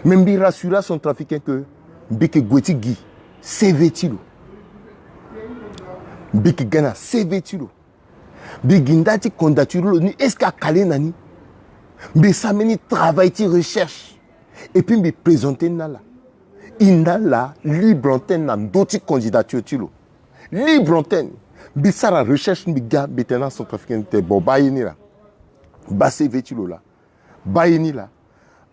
Mais mbi rassurer acentrafricain que mbi yeke gue ti gi C V ti lo. Mbi yeke ga na C V ti lo. Mbi gi nda ti candidature lo ni, est-ce que akale na ni? Mbi sara mbeni travail ti recherche. Et puis mbi présenter ni na ala. E na ala libre antenne na ndö ti candidature ti lo. Libre antenne. Mbi sara recherche, mbi ga, mbi tene na centrafricain ni te, bon, baa ye ni laa, baa C V ti lo laa, baa ye ni laa,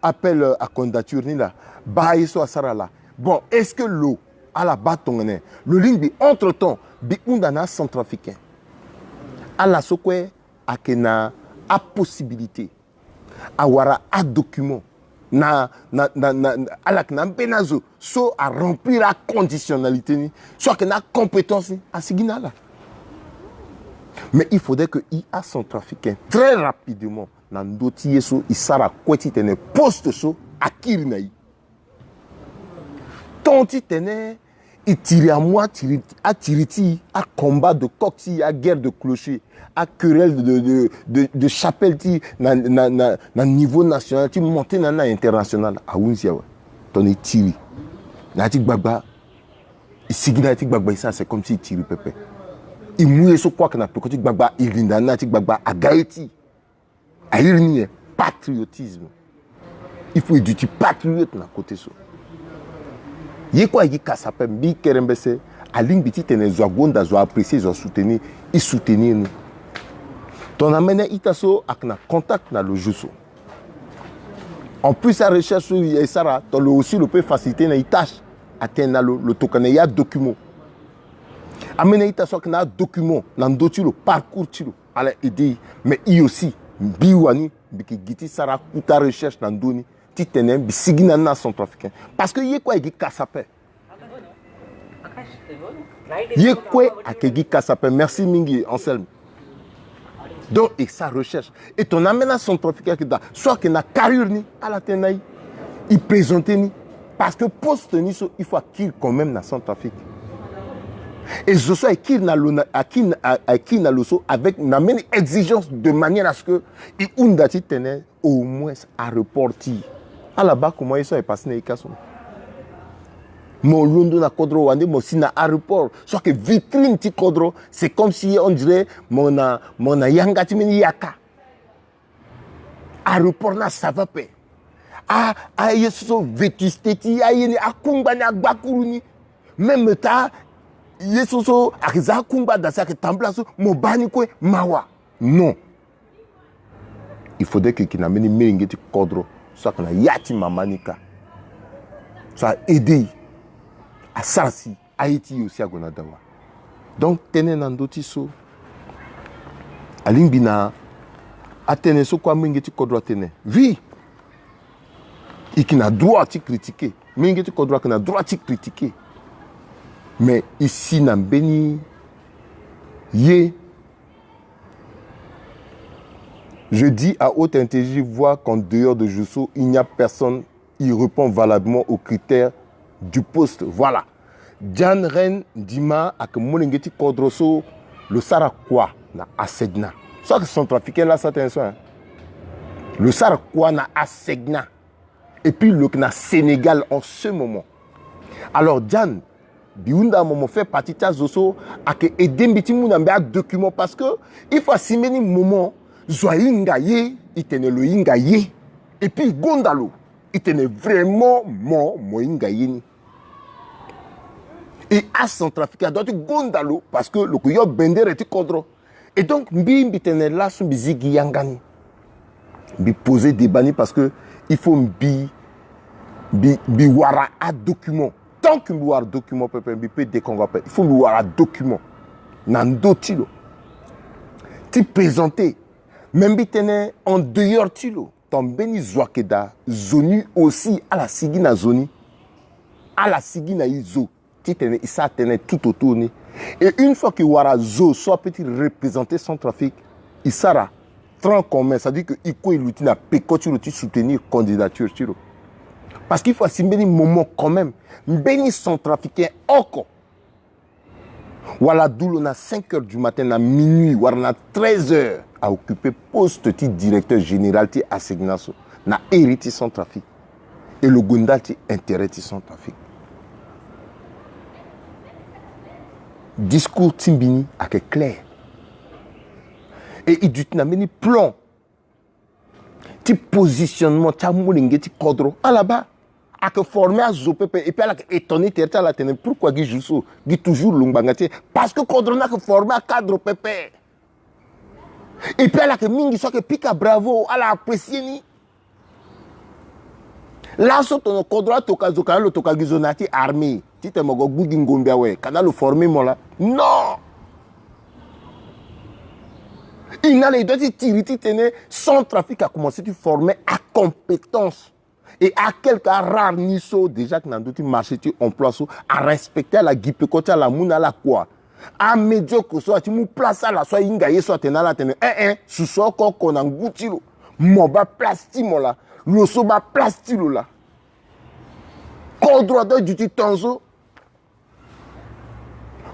appel, euh, à candidature ni laa, baa ye so asara laa. Bon, est-ce que lo, ala baa tongana lo lingbi entre temps mbi hunda na acentrafricain? Ala so kue ayeke na apossibilité, awara adocument na, na, na, na, ala yeke na ambeni azo so aremplir aconditionnalité ni, so ayeke na acompétence ni, asigi na ala. Mais il faudrait que i acentrafricain, très rapidement, na ndö ti ye so e sara kue titene poste so akiri na e. Tant titene e tiri amu atiri, atiri ti e, acombat de coq ti e, aguerre de clocher, aquerelle de, de, de, de chapelle ti e na, na, na, na niveau national ti monter na ni na international, ahunzi awe. Tongana e tiri na ya ti gbagba, e sigi na ya ti gbagba, e sara c'est comme si e tiri pepe. E mu ye so kue ayeke na peko ti gbagba, e linda na ni na ya ti gbagba, aga ye ti e. A iri ni nyen? Patriotisme. Il faut e duti patriote na côté so. Ye kue aye gi kasa ape, mbi kerembese, alingbi titene zo agonda, zo a-apprécier, zo a-soutenir, e soutenir ni. Tongana ambeni a-ita so ayeke na contact na lo jour so, en plus arecherche so e sara, tongana lo aussi lo peut faciliter na e tâche, atene na lo, lo tokua na e adocument. Ambeni a-ita so ayeke na adocument na ndö ti lo, parcours ti lo, ala aider e. Mais e aussi, mbi wani, mbi yeke gi ti sara akota recherche na ndö ni, titene mbi sigi na ni na centrafricain. Parce que ye kue ayeke gi kasa ape. Ye kue ayeke gi kasa ape. Merci mingi, Anselme. Donc e sara recherche. E tongana ambeni acentrafricain ayeke daa, so ayeke na carrure ni, ala tene na e, e présenter ni. Parce que poste ni so, il faut akiri quand même na Centrafrique. E zo so akiri na lo na, akiri na, a, akiri na lo so avec na mbeni exigence de manière à ce que e hunda titene au moins aéroport ti e. Ala baa comment ye so aye passé na e ka so. Mo londo na kodro wande, mo si na aéroport so ayeke vitrine ti kodro, c'est comme si on dirait mo na, mo na yanga ti mbeni yaka. Aéroport ni asava ape. A, aye so so vétusté ti aye ni, akungba ni, agbakuru ni. Même ta ye so so ayeke za akungba da si ayeke tambula so, mo baa ni kue, mawa. Non. Il faudrait que e yeke na mbeni melenge ti kodro so ayeke na ya ti mama ni kâ, so a-aider e, asara si aye ti e aussi ague na dawa. Donc tënë na ndö ti so, alingbi na atënë so kue amolenge ti kodro atene. Oui, e yeke na droit ti critiquer. Molenge ti kodro ayeke na droit ti critiquer. Mais e si na mbeni ye. Je dis à haute intelligible voix qu'en dehors de Josso, il n'y a personne qui répond valablement aux critères du poste. Voilà. Jan Ren Dima ayeke molenge ti kodro so lo sara kua na ASECNA. So ayeke centrafricain la sa tënë so, hein. Lo sara kua na ASECNA. Et puis lo yeke na Sénégal en ce moment. Alors Jan, mbi hunda mo, mo fait partie ti azo so ayeke aider mbi ti mu na mbi adocument, parce que il faut asi mbeni moment zo ahinga ye, e tene lo hinga ye. Et puis e gonda lo, e tene vraiment mo, mo hinga ye ni. E acentrafricain adoit ti gonda lo parce que lo yeke yo bendere ti kodro. Et donc mbi, mbi tene laso mbi zi gi yanga ni. Mbi poser débat ni parce que il faut mbi, mbi, mbi wara adocument. Tant que mbi wara document pepe, mbi peut dékongo ape. Il faut mbi wara document na ndö ti lo ti présenter. Mais mbi tene en dehors ti lo, tant mbeni zo ayeke daa, zo ni aussi ala sigi na zo ni. Ala sigi na e zo titene e sara tënë tout autour ni. Et une fois que e wara zo so apeut ti représenter Centrafrique, e sara tronc commun, c'est-à-dire que e kue e luti na peko ti lo ti soutenir candidature ti lo. Parce qu'il faut asi mbeni moment quand même, mbeni centrafricain oko, wala du lo na cinq heures du matin, na minuit, wala na treize heures, a occuper poste ti directeur général ti ASECNA so, na iri ti Centrafrique. Et lo gue ndali ti intérêt ti Centrafrique. Discours ti mbi ni ayeke clair. Et e duti na mbeni plan ti positionnement ti amolenge ti kodro. Ala baa. Ayeke former azo pepe. Et puis ala yeke étonner tere ti ala atene pourquoi gi jour so gi toujours lo ngbanga ti e. Parce que kodro ni ayeke former acadre pepe. Et puis ala yeke mingi so ayeke pika bravo, ala apprécier ni. Laso tongana kodro atoka zo, kana lo toka gi zo na ya ti armée titene mo gue gbu gi ngombe awe, kana lo former mo laa? Non. E na ala e doit ti tiri titene Centrafrique a commencé ti former acompétence. Et aquel ka rare ni so déjà ayeke na ndö ti marché ti emploi so, arespecter ala, gi peko ti ala, amu na ala kua. Amédiocre so ati mu place ala so ahinga ye so atene na ala atene eh eh, susu oko oko na ngu ti lo. Mo baa place ti mo laa. Lo so baa place ti lo laa. Kodro adoit duti tongaso.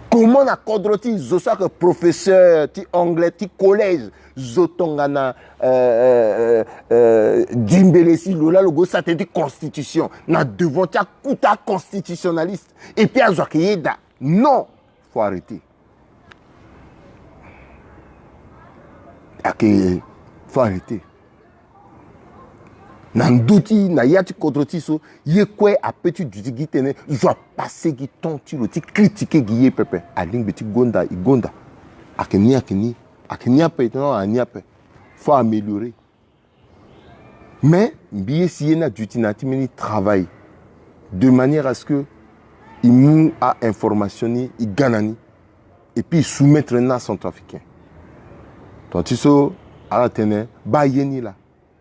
Comment na kodro ti zo so ayeke professeur ti anglais ti collège, zo tongana euh, euh, euh, euh, Dimbele si lo laa lo gue sara tënë ti constitution na devant ti akota constitutionnaliste? Et puis azo ayeke yeda. Non, faut arrêter. Ayeke, faut arrêter. Na ndö ti, na ya ti kodro ti so, ye kue ape ti duti gi tënë zo apase gi temps ti lo ti critiquer gi ye pepe. Alingbi ti gonda, e gonda. Ayeke ni, ayeke ni, ayeke ni ape, non, ayeke ni ape. Faut améliorer. Mais mbi ye si ye ni aduti na ya ti mbeni travail de manière à ce que e mu a-information ni, e ga na ni. Et puis e soumettre ni na acentrafricain. Ton ti so ala tene baa ye ni laa.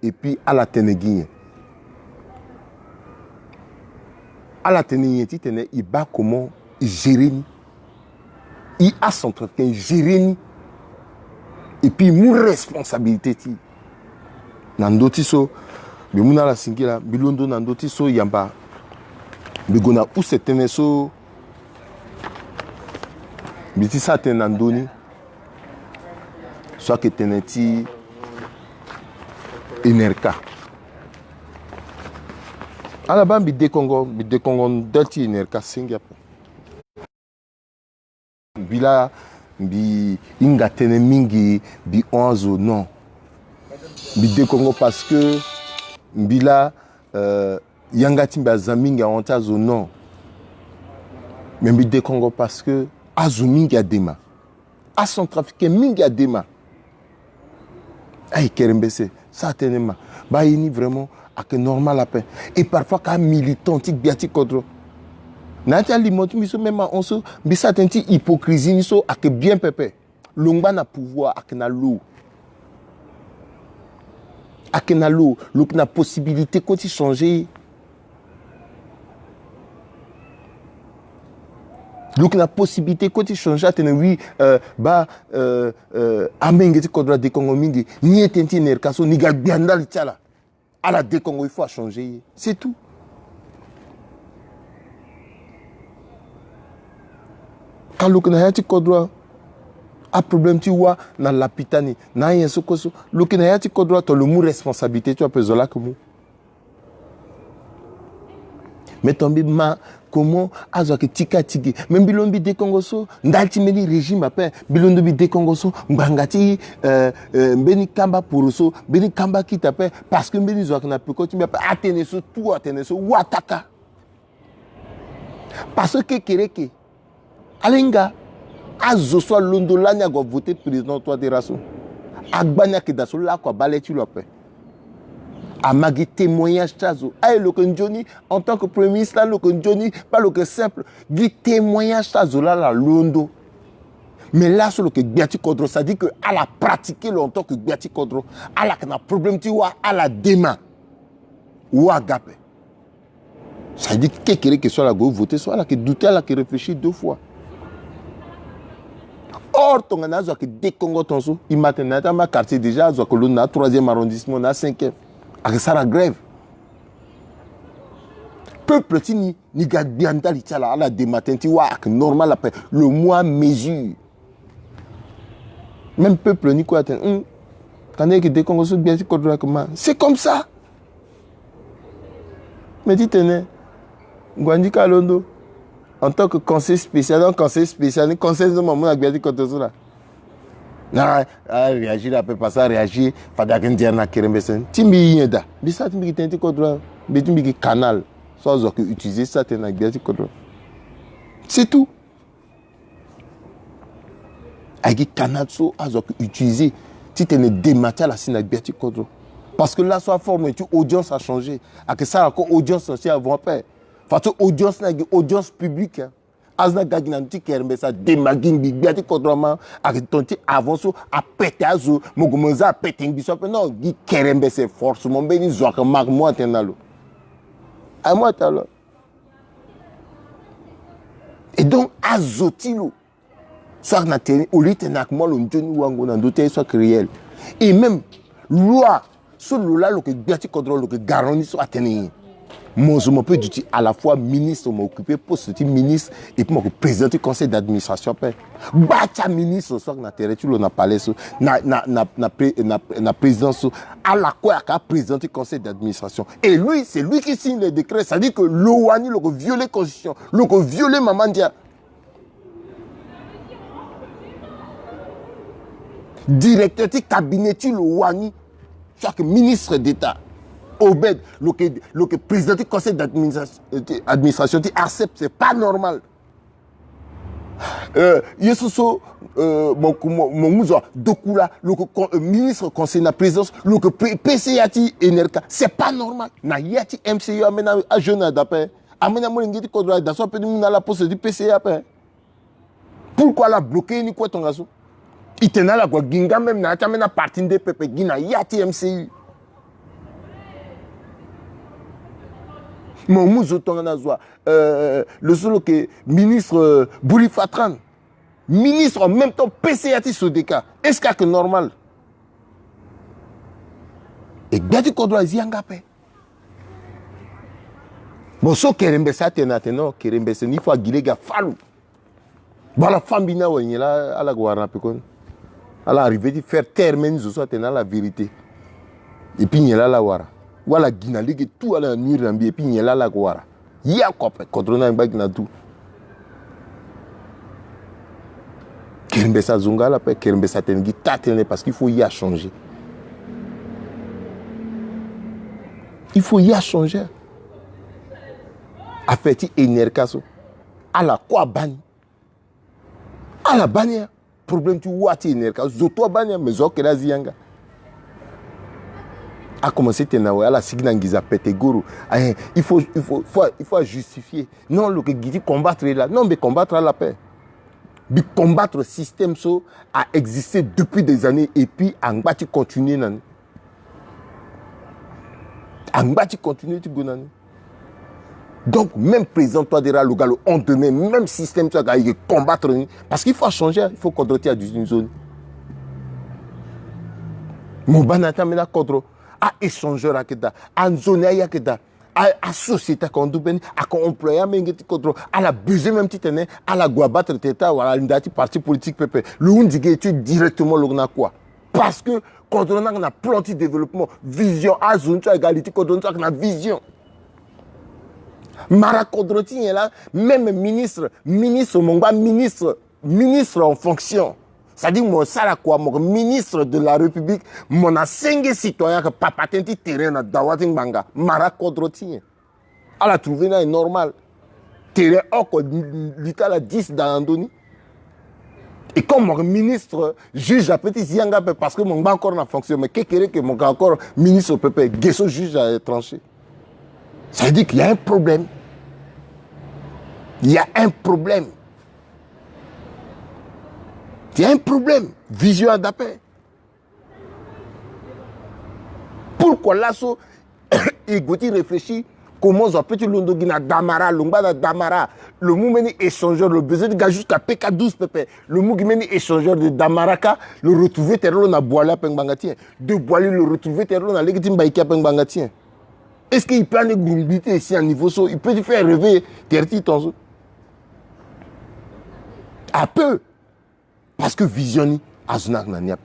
Et puis ala tene gi nyen? Ala tene nyen titene e baa comment e gérer ni? E acentrafricain, e gérer ni. Et puis e mu responsabilité ti e. Na ndö ti so mbi mu na ala singila, mbi londo na ndö ti so yamba. Mbi gue na use tënë so mbi ti sara tënë na ndö ni, so ayeke tënë ti enerka. Ala baa mbi dekongo, mbi dekongo ndali ti enerka senge ape. Mbi laa mbi hinga tënë mingi, mbi hon azo, non. Mbi dekongo parce que mbi laa euh, yanga ti mbi aza mingi ahon ti azo, non. Mais mbi dekongo parce que azo mingi adema. Acentrafricain mingi adema. Aye, kerembese, sara tënë ma. Baa ye ni vraiment ayeke normal ape. Et parfois ka militant ti gbia ti kodro. Na ya ti alimo ti mbi so même ahon so mbi sara tënë ti hypocrisie ni so ayeke bien pepe. Lo ngba na pouvoir, ayeke na lo. Ayeke na lo, lo yeke na possibilité kue ti changer ye. Lo yeke na possibilité kue ti changer atene oui, euh, baa, euh, euh, amenge ti kodro adekongo mingi, ni ye tënë ti enerka so, ni ga gbia ndali ti ala. Ala dekongo, il faut achanger ye. C'est tout. Ka lo yeke na ya ti kodro, aproblème ti wâ na lapita ni, na anyen so kue so, lo yeke na ya ti kodro, to lo mu responsabilité ti lo ape, zo laa ayeke mu. Mais to mbi ma comment azo ayeke tika ti ge. Mais mbi londo mbi dekongo so ndali ti mbeni régime ape. Mbi londo mbi dekongo so ngbanga ti, euh, euh, mbeni kamba poroso, mbeni kamba kita ape. Parce que mbeni zo ayeke na peko ti mbi ape, atene so tout, atene so wataka. Parce que kekereke, ala hinga azo so alondo lani ague avoter président Touadéra so. Agbani ayeke daa so laoko abaa le ti lo ape. Ama gi témoignage ti azo. Aye, lo yeke nzoni en tant que premier ministre lani, lo yeke nzoni baa lo yeke simple. Gi témoignage ti azo laa ala londo. Mais laso lo yeke gbia ti kodro, c'est-à-dire que ala pratiquer lo en tant que gbia ti kodro. Ala yeke na problème ti wâ, ala dema. Wâ aga ape. C'est-à-dire kekereke so ala gue voter so, ala yeke douter, ala yeke réfléchir deux fois. Or tongana azo ayeke dekongo tongaso, e ma tene na ya ti ama quartier déjà azo ayeke londo na troisième arrondissement, na cinquième. Ayeke sara grève. Peuple ti ni, ni ga gbia ndali ti ala, ala dema tënë ti wâ, ayeke normal ape, lo mu amesure. Même peuple ni kue atene, hum, ka nde e yeke dekongo so, gbia ti kodro ayeke ma. C'est comme ça. Mais titene Nguandika alondo en tant que conseil spécial, donc conseil spécial ni, conseil so mo amu na gbia ti kodro so laa. Na aréagir ape, parce que aréagir fade ayeke nzere na kerembese. Ti mbi nyen daa? Mbi sara ti mbi gi tënë ti kodro, mbi ti mbi gi canal. so azo ayeke utiliser so atene na gbia ti kodro. C'est tout. Ayeke canal so azo ayeke utiliser titene dema ti ala si na gbia ti kodro. Parce que laso aforme ti audience achangé. Ayeke sara ko audience na ti avant ape. Fadeso audience ni ayeke audience publique, hein. Azo ni aga gi na ndö ti kerembese adema gi ngbi gbia ti kodro ama. Ayeke tongana ti avant so apete azo, mo gue mo za apete ngbi so ape. Non, gi kerembese forcément mbeni zo ayeke ma mo atene na lo. Aye mo atene na lo. Et donc azo ti lo so ayeke na terrain, au lieu titene ayeke mu alo nzoni wango na ndö ti aye so ayeke réel. Et même loi so lo laa lo yeke gbia ti kodro lo yeke garant ni so atene nyen? Mo zo mo peut duti à la fois ministre, mo occuper poste ti ministre, et puis mo yeke président ti conseil d'administration ape. Gba ti aministre so ayeke na terrain ti lo na palais so, na, na, na, na, pré- na, na présidence so, ala kue ayeke aprésident ti conseil d'administration. Et lui, c'est lui qui signe les décrets. C'est-à-dire que lo wani lo yeke violer constitution, lo yeke violer Mama Ndia. Directeur ti cabinet ti lo wani, so ayeke ministre d'état, Obed, lo yeke, lo yeke président ti conseil d'administration, euh, ti administration ti ARCEP, c'est pas normal. Euh, ye so so, euh, mo, mo, mo mu zo Dokula, lo yeke con- euh, ministre conseiller na présidence, lo yeke P- PCA ti Enerca, c'est pas normal. Na ya ti MCU ambeni ajeune adape, ambeni amolenge ti kodro adaso ape ti mu na ala poste ti PCA ape. Pourquoi ala bloquer ye ni kue tongaso? E tene ala gue gi nga même na ya ti ambeni aparti nde pepe gi na ya ti MCU. Mo mu zo tongana zo wa, euh, lo so lo yeke ministre, euh, Bouly Fatran, ministre en même temps PCA ti Sodeka. Est-ce que ayeke normal? E gbia ti kodro azi yanga ape. Bon, so kerembese atene atene non, kerembese ni, il faut agi lege afa lo. Bon, ala fa mbi ni awe, nyen laa ala gue wara na pekoni? Ala arriver ti faire taire mbeni zo so atene ala vérité. Et puis nyen laa ala wara? Wala gi na lege tout, ala nuire na mbi, et puis nyen laa ala gue wara? Ye oko ape, kodro ni angba gi na tout. Kerembese azonga ala ape, kerembese atene gi taa tënë, parce qu'il faut ye achanger. Il faut ye achanger. Affaire ti Enerca so, ala kue abaa ni. Ala baa ni ya. Problème ti wa ti Enerca, zo tout abaa ni ya, mais zo oko kele azi yanga. Akomanse tene awe, ala sigi na nginza pete goro. Eh, il faut, il faut, faut, il faut ajustifier. Non, lo yeke gi ti combattre laa. Non, mbi combattre ala ape. Mbi combattre système so a existé depuis des années et puis angba ti continuer na ni. Angba ti continuer ti gue na ni. Donc même président Touadéra lo ga lo hon demain, même système so aga, e combattre ni, parce qu'il faut achanger, il faut kodro ti aduti nzoni. Mo baa na ya ti ambeni akodro, a-échangeur ayeke daa, anzoni aye ayeke daa, a, asociété ayeke hon ndu mbeni, ayeke employé amolenge ti kodro, ala besoin même titene ala gue abattre terê ti ala wala ndaa ti parti politique pepe. Lo hundi gi étude directement, lo yeke na kua. Parce que kodro ni ayeke na plan ti développement, vision. Azo ni so ayeke ga li ti kodro ni so ayeke na vision. Mara kodro ti nyen laa? Même ministre, ministre, mo ngba ministre, ministre en fonction. C'est-à-dire mo sara kua, mo yeke ministre de la République, mo na senge citoyen ayeke papa tënë ti terrain na dawa ti ngbanga. Mara kodro ti nyen? Ala trouver ni aye normal? Tere oko li ti ala dix dans na ndö ni. Et comme mo yeke ministre, juge apeut ti zi yanga ape parce que mo ngba encore na fonction, mais kekereke mo yeke encore ministre pepe, ge so juge a tranché. Ça veut dire qu'il y a un problème. Il y a un problème. Il y a un problème. Vision ada ape. Pourquoi laso e gue ti réfléchir comment zo apeut ti londo gi na Damara, lo ngba na Damara, lo mu mbeni échangeur, lo besoin ti ga jusqu'à P K douze pepe, lo mu gi mbeni échangeur de Damara kâ, lo retrouver tere lo na Boali ape ngbanga ti nyen? De Boali lo retrouver tere lo na lege ti Mbaïké ape ngbanga ti nyen? Est-ce que e peut ande gungbi ti e si na niveau so, e peut ti faire rêver tere ti e tongaso? Apeut. Parce que vision ni azo ni ayeke na ni ape.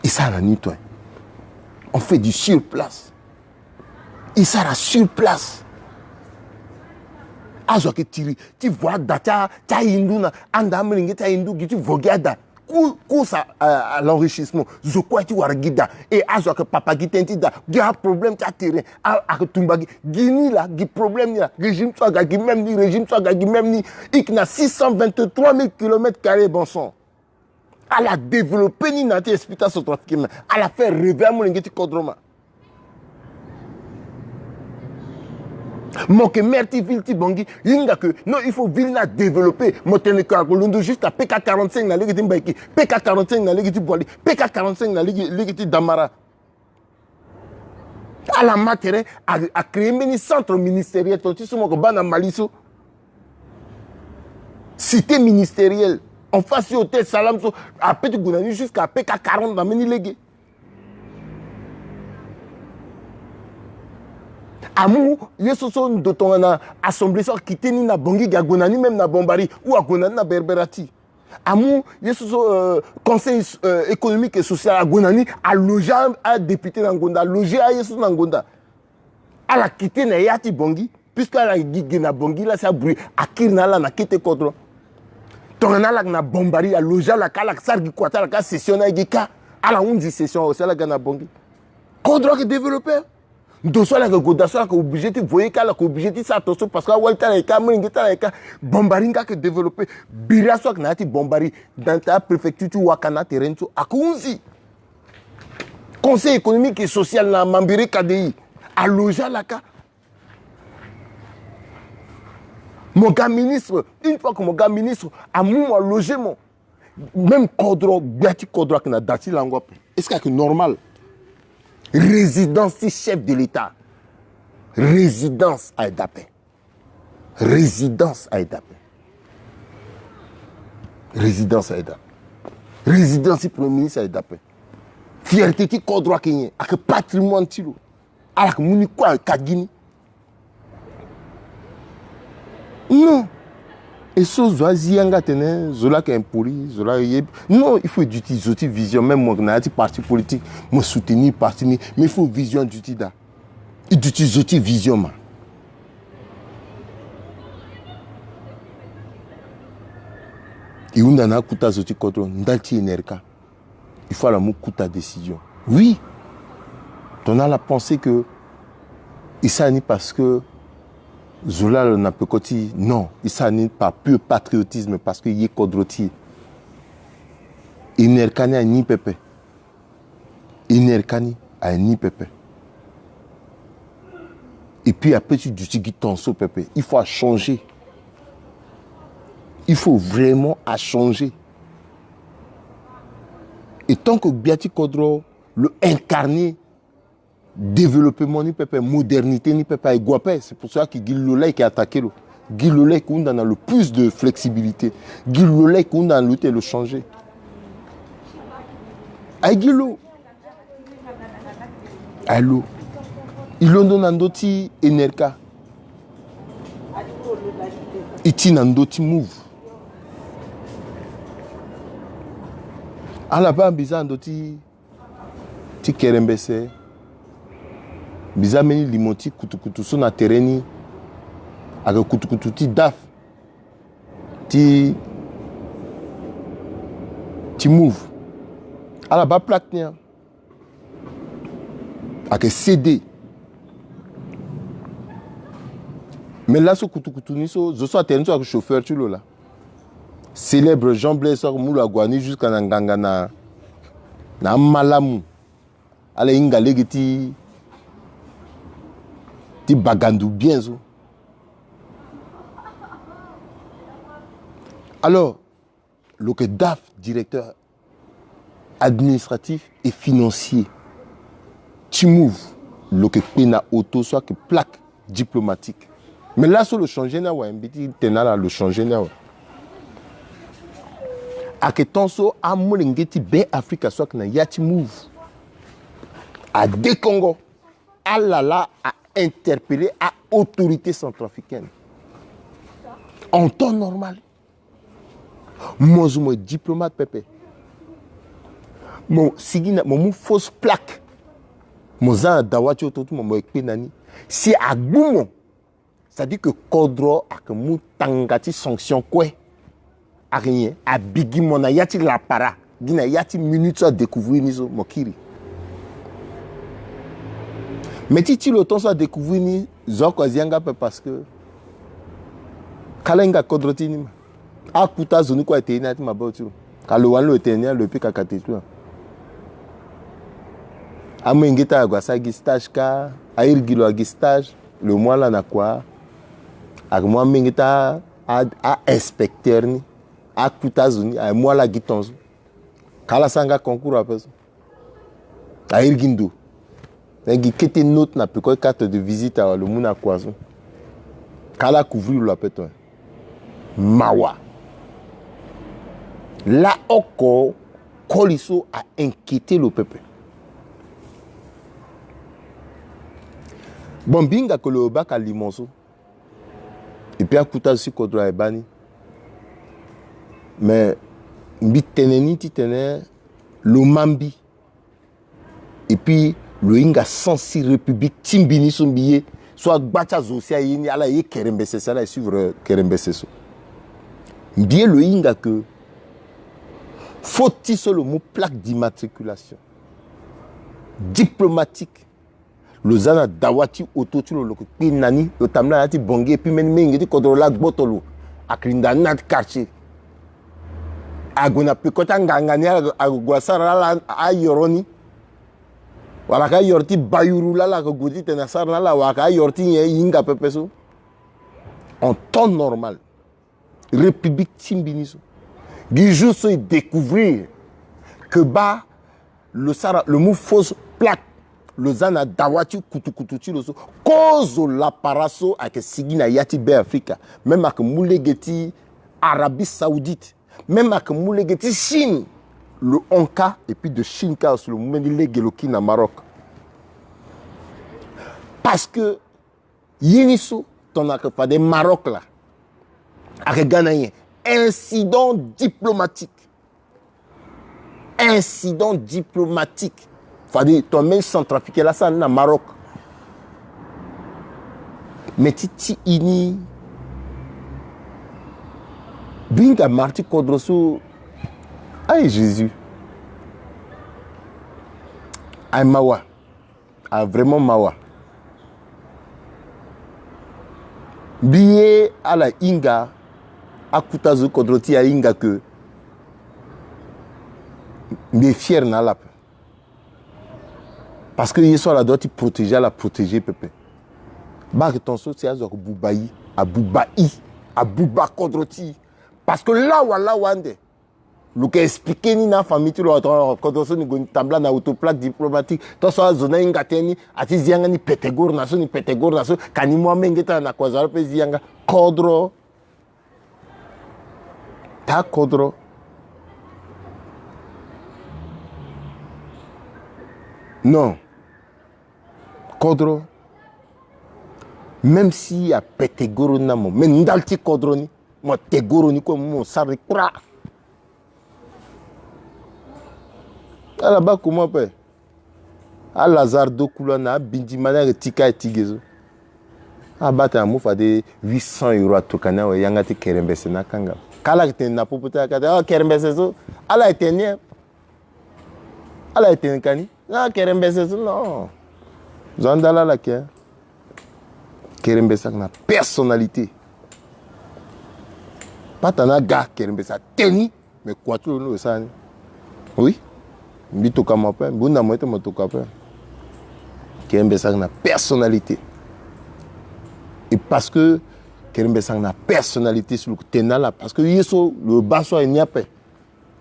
E sara na ni toi. On fait du sur place. E sara sur place. Azo ayeke tiri ti vo ada ti a, ti ahindu na anda amolenge ti ahindu gi ti vo gi ada. Course à l'enrichissement. Zo kue ti wara gi daa. E azo ayeke papa gi tënë ti daa, gi aproblème ti aterrain. Ayeke tumba gi. Gi ni laa, gi problème ni laa, régime so aga gi même ni, régime so aga gi même ni. I yeke na six cent vingt-trois mille kilomètres carrés, bon sang. Ala développé ni na ya ti espita centrafricain, mais ala fait rêver amolenge ti kodro ma. Mo yeke maire ti ville ti Bangui, hinga que non, il faut ville ni adéveloppé. Mo tene que ako londo juste à P K quarante-cinq na lege ti Mbaiki, P K quarante-cinq na lege ti Boali, P K quarante-cinq na lege, lege ti Damara. Ala ma tere, a, a créé mbeni centre ministériel, ton ti so mo yeke baa na Mali so. Cité ministérielle, en face ti hôtel Salam so, ape ti gue na ni jusqu'à P K quarante na mbeni lege. Amu ye so so ndo tongana assemblée so akite ni na Bangui, ague na ni même na Bombari, ou ague na ni na Berberati. Amu ye so so, euh, conseil, euh, économique et social ague na ni, aloger a, adéputé na ngonda, aloger aye so na ngonda. Ala kite na ya ti Bangui, puisque ala gi ge na Bangui laa si abruit akiri na ala na kete kodro. Tongana ala yeke na Bombari, aloger ala kâ, ala sara gi kua ti ala kâ, session ni aye gi kâ. Ala hunzi session awe si ala ga na Bangui. Kodro ayeke développé. Ndo so ala yeke gue daa so ala yeke obligé ti voyer kâ, ala yeke obligé ti sara tongaso parce que awali ti ala aye kâ, amolenge ti ala aye kâ. Bombari nga ayeke développé. Bira so ayeke na ya ti Bombari, dans ta préfecture ti Ouakana, terrain so ayeke hunzi. Conseil économique et social na Mambéré, K D I, aloger ala kâ. Mo ga ministre, une fois que mo ga ministre, amu mo, aloger mo. Même kodro, gbia ti kodro ayeke na da ti lango ape. Est-ce que ayeke normal? Résidence ti chef de l'État. Résidence aye da ape. Résidence aye da ape. Résidence aye da. Résidence ti premier ministre aye da ape. Fierté ti kodro ayeke nyen? Ayeke patrimoine ti lo. Ala yeke mu ni kue, ayeke ka gi ni. Non. E so zo azi yanga atene zo laa ayeke impoli, zo laa aye. Non, il faut e duti zo ti vision. Même mo na ya ti parti politique, mo soutenir parti ni, mais il faut vision aduti daa. E duti zo ti vision ma. E hunda na akuta zo ti kodro ndali ti E N R K. Il faut ala mu kuta décision. Oui. Tongana ala pensé que e sara ni parce que zo laa lo na peko ti e, non, e sara ni par pur patriotisme parce que e ye kodro ti e. E N R K ni ani pepe. E N R K ni ani pepe. Et puis ape ti duti gi temps so pepe, il faut achanger. Il faut vraiment achanger. Et tant que gbia ti kodro lo incarner développement ni pepe, modernité ni pepe, aye gue ape. C'est pour cela que gi lo laa e yeke attaquer lo. Gi lo laa e yeke hunda na lo plus de flexibilité. Gi lo laa e yeke hunda na lo ti tene lo changer. Aye gi lo. Aye lo. E londo na ndö ti E N R K. E ti na ndö ti Move. Ala baa mbi za na ndö ti, ti kerembese. Mbi za mbeni limo ti kutukutu so na tere ni. Ayeke kutukutu ti DAF. Ti, ti Move. Ala baa plaque ni. Ayeke C D. Mais laso kutukutu ni so, zo so atene ni so ayeke chauffeur ti lo laa. Célèbre Jean Blaise so ayeke mu lo ague na ni jusqu'à na nganga na, na amalamu. Ala hinga lege ti, ti bagandu bien so. Alors, lo yeke DAF, directeur administratif et financier ti Move, lo yeke kpe na auto so ayeke plaque diplomatique. Mais laso lo changer ni awe, mbi ti tene na ala lo changer ni awe. Ayeke temps so amolenge ti Be Afrika so ayeke na ya ti Move adekongo, ala laa a interpeller a autorité centrafricaine en temps normal. Mo zo mo diplomate pepe. Mo sigi na, mo mu fausse plaque. Mo za na dawa ti auto ti mo, mo ye kpe na ni. Si agbu mo, c'est-à-dire que kodro ayeke mu tanga ti sanction kue. Ayeke nyen? Abigi mo na ya ti lapara. Gi na ya ti minute so adécouvrir ni so mo kiri. Mais ti ti lo temps so adécouvrir ni, zo oko azi yanga ape parce que kala hinga kodro ti ni ma. Akuta zo ni kue ate ye ni ya ti maboko ti lo. Ka lo wani lo tene ni, lo ye pe kaka te tu. Amolenge ti ague asara gi stage kâ, airi gi lo agi stage, lo mu ala na kua. Ayeke mu amolenge ti a, a, a-inspecteur ni. Akuta zo ni, aye mu ala gi ton so. Ka ala sara nga concours ape so. Airi gi ndo. Na gi kete note na peko ti carte de visite awe, lo mu na kua so. Ka ala couvrir lo ape ton. Mawa. Laoko koli so a-inquiéter lo pepe. Bon, mbi hinga ke lo baka limo so. Et puis akuta zo ti kodro aye baa ni. Mais mbi tene ni titene lo ma mbi. Et puis lo hinga sens ti République ti mbi ni so mbi ye. So agba ti azo si aye ni, ala ye kerembese si ala ye suivre kerembese so. Mbi ye lo hinga ke faute ti so lo mu plaque d'immatriculation diplomatique. Lo za na dawa ti auto ti lo, lo yeke kpe na ni, lo tambula na ya ti Bangui, et puis mbeni menge ti kodro laa gboto lo. Ayeke linda ni na ya ti quartier. Ague na peko ti anganga ni, ayeke gue asara na ala ayoro ni. Wala ayeke ayoro ti bayuru laa ala yeke gue titene asara na ala, wala ayeke ayoro ti nyen, e hinga pepe so. En temps normal. République ti mbi ni so. Gi jour so e découvrir ke baa lo sara, lo mu fausse plaque, lo za na dawa ti kutukutu ti lo so. Kozo lapara so ayeke sigi na ya ti Beafrika. Même ayeke mu lege ti Arabie Saoudite. Même ayeke mu lege ti Chine. Lo hon kâ, et puis de Chine kâ aussi lo mu mbeni lege lo kiri na Maroc. Parce que ye ni so tongana ayeke fade Maroc laa, ayeke ga na nyen? Incident diplomatique. Incident diplomatique. Fade tongana mbeni centrafricain laa asara ni na Maroc. Mais ti ti e ni, mbi hinga mara ti kodro so. Aïe Jésus. Aye mawa. Ah, vraiment mawa. Mbi ye ala hinga, akuta zo ti kodro ti e ahinga ke mbi est fier na ala ape. Parce que ye so ala doit ti protéger, ala protéger pepe. Baa ayeke ton so si azo ayeke buba e, abuba e, abuba kodro ti e. Parce que lawa lawa ande, lo yeke expliquer ni na afamille ti lo, ato kodro so ni gue ni tambula na auto plaque diplomatique. Tant so azo ni ahinga tënë ni, ati zi yanga ni pete goro na so, ni pete goro na so, ka ni mu amenge ti ala na kua, azo ape zi yanga. Kodro. Taa kodro. Non. Kodro. Même si apete goro ni na mo, mais ndali ti kodro ni, mo te goro ni kue, mo sara ni kpra. Ala baa comment ape? Alazare Dokula na abindima ni ayeke ti kâ e ti ge so. Abaa tene amu fade huit cents euros atokua ni awe, yanga ti kerembese ni akanga. Ka ala yeke tene na popo ti ala kâ, ah, kerembese so. Ala yeke tene ni. Ala yeke tene ka ni. Ah, kerembese so, non. Zo anda laa ala yeke. Kerembese ayeke na personnalité. Pas tana aga kerembese atene ni, mais kua ti lo ni lo sara ni. Oui. Mbi tokua mo ape, mbi hunda mo ete mo tokua ape. Kerembese ayeke na personnalité. Et parce que kerembese ayeke na personnalité, si lo yeke tene na ala, parce que ye so lo baa so aye ni ape.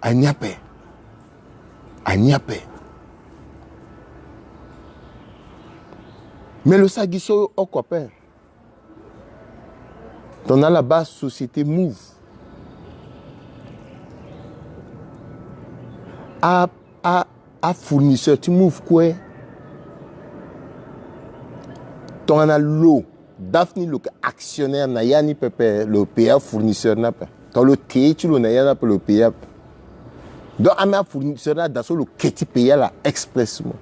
Aye ni ape. Aye ni ape. Mais lo sara gi so oko ape. Tongana ala baa société Move, a, a, afournisseur ti Move kue, tongana lo Daphne lo yeke actionnaire na ya ni pepe, lo paye afournisseur ni ape. Tongana lo te ye ti lo na ya ni ape, lo paye ape. Donc ame afournisseur ni ada so lo ke ti paye ala expressement.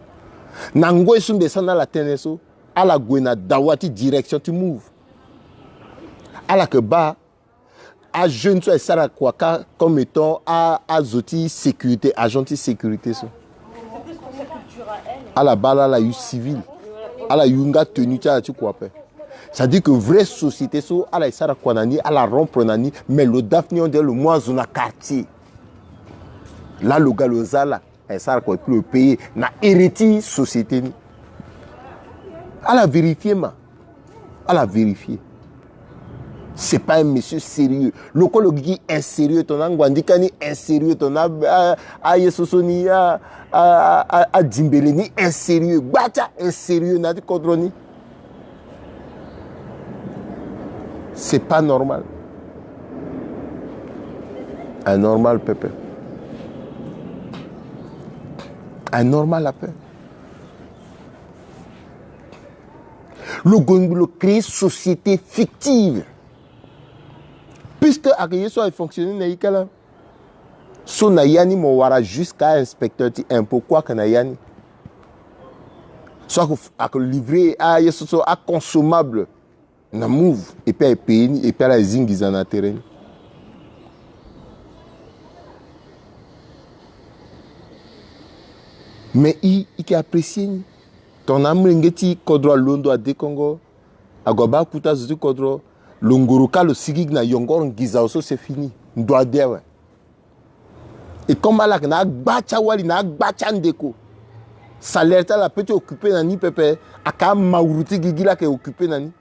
Na ngoi so mbi sara na ala tënë so, ala gue na dawa ti direction ti Move. Ala yeke baa Ajeune so aye sara kua kâ comme étant a, azo ti sécurité, agent ti sécurité so. Ala baa ala, ala yu civil. Ala yu nga tenue ti ala ti kua ape. C'est-à-dire que vraie société so, ala ye sara kua na ni, ala rompre na ni, mais lo dafni on dirait lo mu azo na quartier. Laa lo ga lo za ala, aye sara kua et puis lo payer na ere ti société ni. Ala vérifier ma. Ala vérifier. C'est pas un monsieur sérieux. Lo kue lo gi gi insérieux, tongana anguandika ni insérieux, tongana a, a, aye so so ni a, a, a, a, adimbele ni insérieux. Gba ti a insérieux na ya ti kodro ni. C'est pas normal. Anormal pepe. Anormal ape. Lo gue ngbi lo créer société fictive. Puisque ayeke ye so aye fonctionner na ye kâ laa. So na ya ni mo wara jusqu'à inspecteur ti impôt kue ayeke na ya ni. So ayeke, ayeke livrer aye so so aconsommable na Moov, et puis aye payer ni, et puis ala ye zi nginza na tere ni. Mais i, i yeke apprécier ni. Tongana amolenge ti kodro alondo adekongo, ague abaa akuta azo ti kodro, lo ngoro kâ lo sigigi na yongoro nginza so, c'est fini. Ndo ade awe. Et comme ala yeke na agba ti awali na agba ti andeko, salaire ti ala apeut ti occuper na ni pepe, ayeke amawuru ti gigi laa ayeke occuper na ni.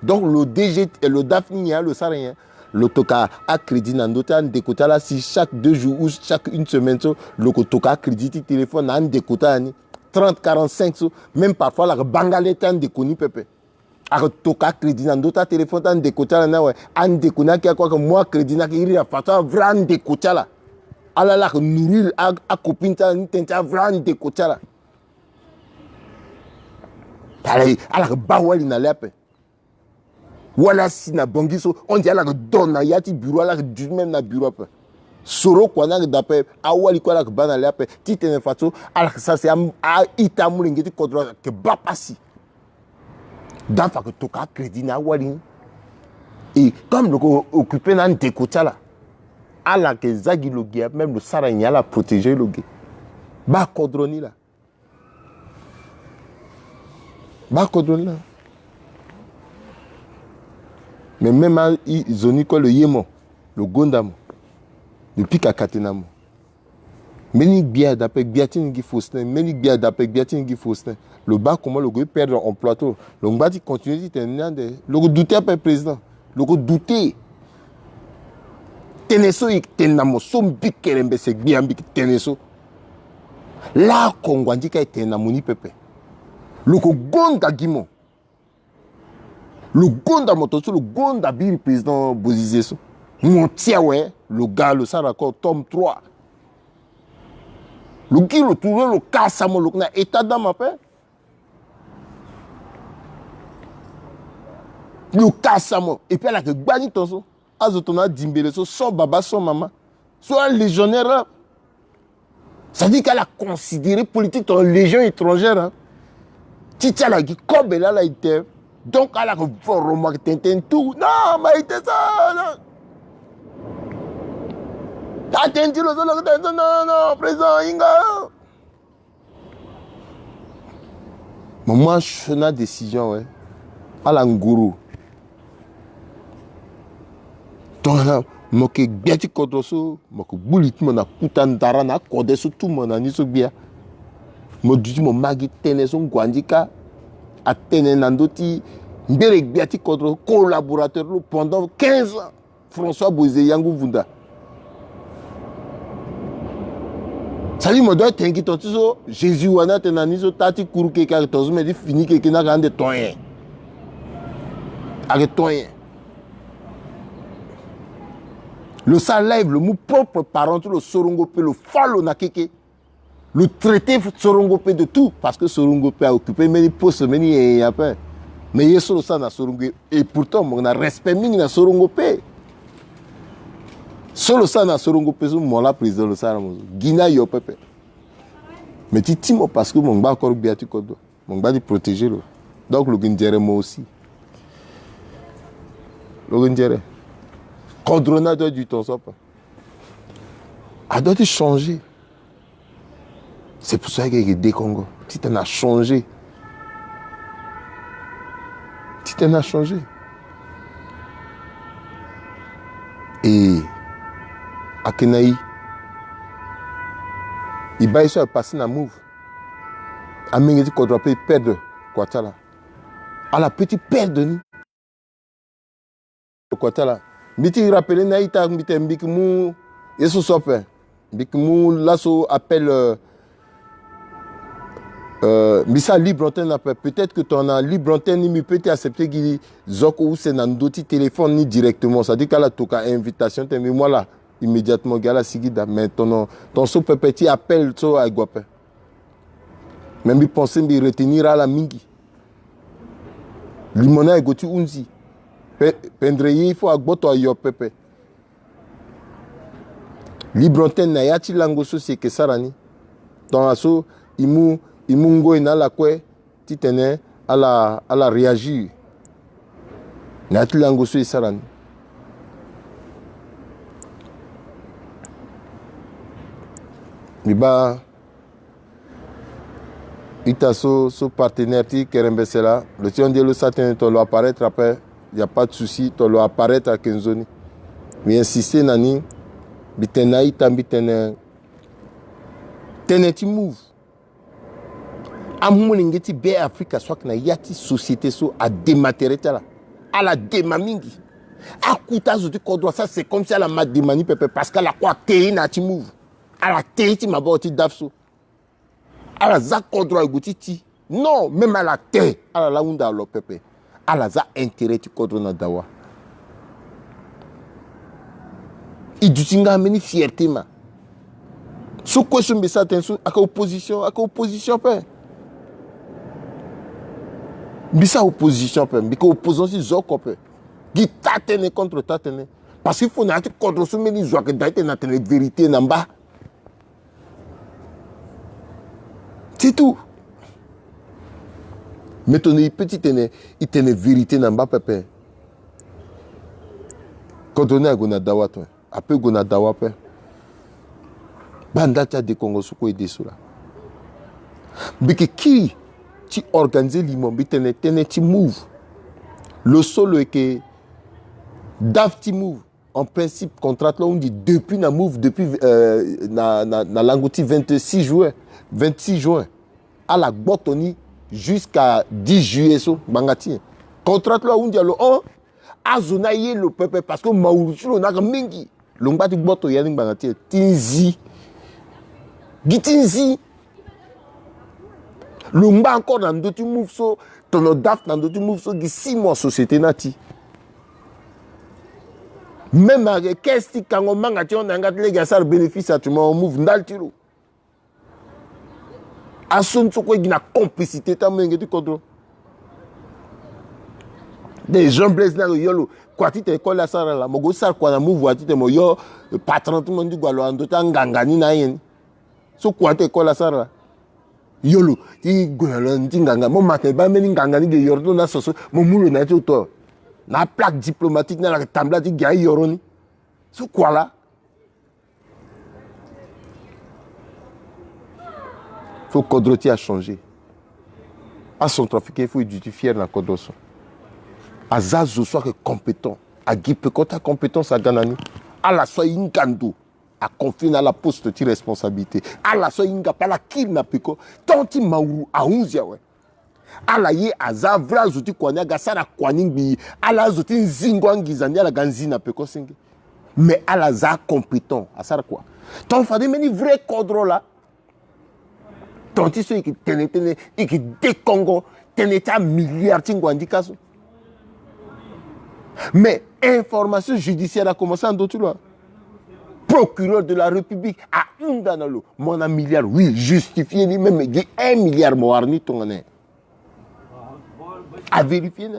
Donc lo D G, lo dafni nyen, lo sara nyen? Lo toka acrédit na ndö ti andeko ti ala si chaque deux jours ou chaque une semaine so, lo ko toka acrédit ti téléphone na andeko ti ala ni. Trente, quarante-cinq so, même parfois ala yeke baa nga le ti andeko ni pepe. Ayeke toka acrédit na ndö ti atéléphone ti andeko ti ala ni awe. Andeko ni ayeke kue ayeke mu acrédit ni ayeke iri na fadeso avrai andeko ti ala. Ala la ayeke nourrir a, acopine ti ala ni tënë ti avrai andeko ti ala. Ala, ala yeke baa wali na le ape. Wala asi na Bangui so, on dirait ala yeke do na ya ti bureau, ala yeke du même na bureau ape. Soro kua ni ayeke daa ape, awali kue ala yeke baa na le ape. Titene fadeso ala yeke sara si a, a-ita amolenge ti kodro ayeke baa pasi. Dafa ayeke toka acrédit na awali ni. Et comme lo ko occuper na andeko ti ala, ala yeke za gi lo ge, même lo sara nyen ala protéger lo ge. Baa kodro ni laa. Baa kodro ni laa. Mais même a, i, zo ni kue lo ye mo, lo gonda mo, lo pika kate na mo. Mbeni gbia daa ape, gbia ti ni gi Faustin, mbeni gbia daa ape, gbia ti ni gi Faustin. Lo baa comment lo gue perdre emploi ti lo. Lo ngba ti continuer ti tene ni ande. Lo ko douter ape président. Lo ko douter. Tënë so e tene na mo so mbi kerembese gbia mbi tene so. Laoko nguandika e tene na mo ni pepe. Lo ko gonda gi mo. Lo gonda mo tongaso lo gonda biri président Bozizé so. Mo ti awe, lo ga lo sara encore tome trois. Lo gi lo toujours lo kasa mo lo na état d'âme ape. Lo kasa mo. Et puis ala yeke gba ni tongaso. Azo tongana adimbele so, so baba, so mama, so alégionnaire laa. C'est-à-dire qu'ala considérer politique tongana légion étrangère, hein. Ti ti ala gi kobe laa ala ete. Donc ala yeke voro mo ayeke tene tënë tout. Non, ma ete so, non. Atene ti lo so lo yeke tene so, non, non, président ahinga. Mo mu asioni adécision awe. Ala nguru. Tongana mo yeke gbia ti kodro so, mo yeke gbu li ti mo na kuta ndara na akode so tu mo na ni so gbia. Mo duti mo ma gi tënë so nguandika atene na ndö ti mbere gbia ti kodro, collaborateur ti lo pendant quinze ans. François Bozizé Yangu Vunda. C'est-à-dire mo doit tene gi tongaso ti so, Jésus wani atene na ni so taa ti kuru keke ayeke tongaso mbi ye ti fini keke ni ayeke ande tonyen. Ayeke tonyen. Lo sara live, lo mu propre parent ti lo Sorongo Pe, lo fâ lo na keke. Lo traité Sorongo Pe de tout, parce que Sorongo Pe a occupé mbeni poste, mbeni nyen nyen ape. Mais ye so lo sara na Sorongo, et pourtant mo na respect mingi na Sorongo Pe. So lo sara na Sorongo Pe so, mo laa président lo sara na mo so. Gi ni ayo pepe. Mais ti ti mo parce que mo ngba encore gbia ti kodro. Mo ngba ti protéger lo. Donc lo gi nzere mo aussi. Lo gi nzere. Kodro ni adoit ti du temps so ape. Adoit ti changer. C'est pour ça que dekongo titene achangé. Titene achangé. E ayeke na e, e baa ye so apassé na move. Amenge ti kodro ape e perdre kua ti ala. Ala pe ti perdre ni. Kua ti ala. Mbi ti rappeler na a-ita, mbi tene mbi yeke mu ye so so ape. Mbi yeke mu laso appel, euh, euh, mbi sara libre antenne ape. Peut-être que tongana libre antenne ni mbi peut ti accepter gi zo oko use na ndö ti téléphone ni directement. C'est-à-dire que ala toka invitation ti tene mbi mu ala immédiatement gi ala sigi daa. Mais tongana, tongana so pepe ti appel so ague ape. Mais mbi pensé mbi retenir ala mingi. Limo ni aye gue ti hunzi. Pe, pendere ye il faut agboto ayo pepe. Libre antenne na ya ti lango so si e yeke sara ni. Tongana so e mu, e mu ngoi na ala kue titene ala, ala réagir na ya ti lango so e sara ni. Mbi baa ita so, so partenaire ti kerembese laa, lo ti hon nde lo sara tënë tongana lo apparaître ape, y a pas de souci, tongana lo apparaître ayeke nzoni. Mbi insisté na ni, mbi tene na a-ita, mbi tene, tënë ti move. Amolenge ti Be Afrika so ayeke na ya ti société so adema tere ti ala. Ala dema mingi. Akota azo ti kodro asara, c'est comme si ala ma dema ni pepe parce que ala kue ake ye na ya ti move. Ala te ye ti maboko ti daf so. Ala za kodro ague ti ti. Non, même ala te, ala la hunda lo pepe. Ala za intérêt ti kodro na dawa. E duti nga mbeni fierté ma. So kue so mbi sara tënë so ayeke opposition, ayeke opposition ape. Mbi sara opposition ape, mbi yeke opposant ti zo oko ape. Gi taa-tënë contre taa-tënë. Parce que il faut na ya ti kodro so mbeni zo ayeke daa ti tene atene vérité na mba. C'est tout. Mais tongana e peut ti tene, e tene vérité na mba pepe, kodro ni ague na dawa tongana. Ape gue na dawa ape. Baa ndali ti adekongo so kue e de so laa. Mbi yeke kiri ti organiser limo, mbi tene tënë ti move. Lo so lo yeke daf ti move. En principe, contrat ti lo ahundi depuis na move, depuis, euh, na, na, na lango ti vingt-six juin, vingt-six juin. Ala gboto ni jusqu'à dix juillet so, ngbanga ti nyen? Contrat ti lo ahundi, alo hon. Azo ni aye lo pepe parce que mauru ti lo ni ayeke mingi. Lo ngba ti gboto ya ni ngbanga ti nyen? Ti nzi. Gi ti nzi. Lo ngba encore na ndö ti move so, tongana daf na ndö ti move so gi six mois société ni ati. Même ayeke caisse ti kango manga ti hon na yanga ti lege asara bénéfice actuellement move ndali ti lo. Asioni so kue gi na complicité ti amolenge ti kodro. Des gens Blaise ni ayeke yo lo kua ti tene koli asara laa, mo gue ti sara kua na move wa ti tene mo yo patron ti mo ni ti gue alo na ndö ti anganga ni na anyen ni. So kua ti tene koli asara laa. Yo lo ti gue na lo na ndö ti nganga. Mo ma tene baa mbeni nganga ni ge yoro ti lo na so so, mo mu lo na ya ti oto. Na aplaque diplomatique ni ala yeke tambula ti ge ayoro ni. So kua laa. Faut kodro ti e achangé. Acentrafricain, il faut e duti fier na kodro so. Aza zo so ayeke compétent. Agi peko ti acompétence aga na ni. Ala so ahinga ndo aconfie na ala poste ti responsabilité. Ala so ahinga pe ala kiri na peko. Temps ti mauru ahunzi awe. Ala ye aza vrai azo ti kua ni aga sara kua ni ngbii. Ala azo ti nzingo anginza ni ala ga nzi na peko senge. Mais ala za compétent asara kua. Tant fade mbeni vrai kodro laa. Tant ti so e yeke tene tënë, e yeke dekongo tënë ti amilliard ti ngbanga ndika so. Mais information judiciaire a commencé na ndö ti lo. Procureur de la République ahunda na lo, mo na milliard, oui, justifié ni, même gi un milliard mo wara ni tongana nyen? Avérifié ni.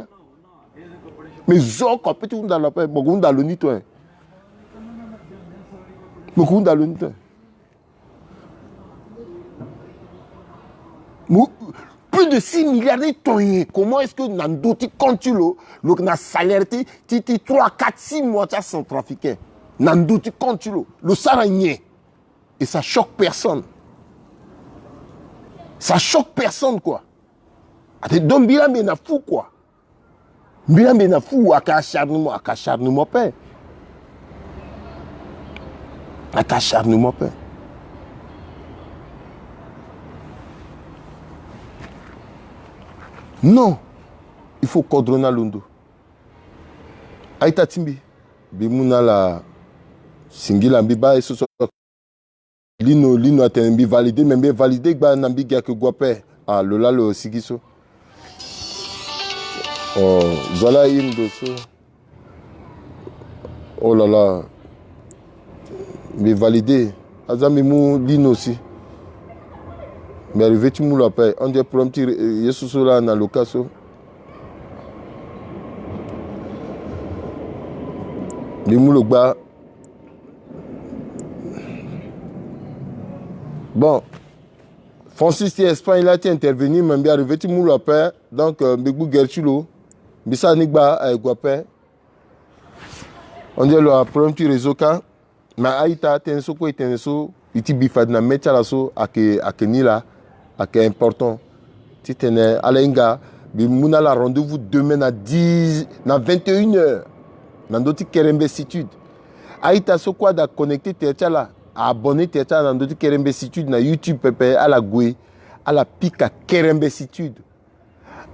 Mais zo oko ape ti hunda lo ape, mo ko hunda lo ni to, hein. Mo ko hunda lo ni to, hein. Mo, De six milliards ni ton nyen? Comment est-ce que na ndö ti compte ti lo, lo yeke na salaire ti, ti, ti trois, quatre, six mois ti acentrafricain? Na ndö ti compte ti lo, lo sara nyen? Et ça choque personne. Ça choque personne, quoi. Ate, donc, mbi la mbi na fou, quoi. Mbi la mbi na fou, aka acharnement, aka acharnement pe. Aka acharnement pe. Non, il faut kodro ni alondo. A-ita ti mbi, mbi mu na ala singila, mbi baa ye so so. Lino, Lino atene mbi valide, me mbi valide gba na mbi gi ayeke gue ape. Ah, lo laa lo sigi so. Oh, zo laa aye ndo so. Oh là là. Mbi valide. Aza mbi mu Lino si. Mbi arrivé ti mu lo ape. On dirait problème ti re-, ye so so laa na lo ka so. Mbi mu lo gba. Bon, Francis ti Espagne laa ti intervenir, me mbi arrivé ti mu lo ape. Donc, euh, mbi gbu gere ti lo. Mbi sara ni gba aye gue ape. On dirait lo na problème ti réseau ka. Mais a-ita, tënë so kue e tene so, e ti bi fade na mê ti ala so, ayeke, ayeke ni laa, ayeke important. Titene ala hinga, mbi mu na ala rendez-vous demain na dix, na vingt et une heures. Na ndö ti Kerembes Études. A-ita so kue ada connecté tere ti ala, a abonné tere ti ala na ndö ti Kerembes Études na YouTube pepe, ala gue, ala pika Kerembes Études.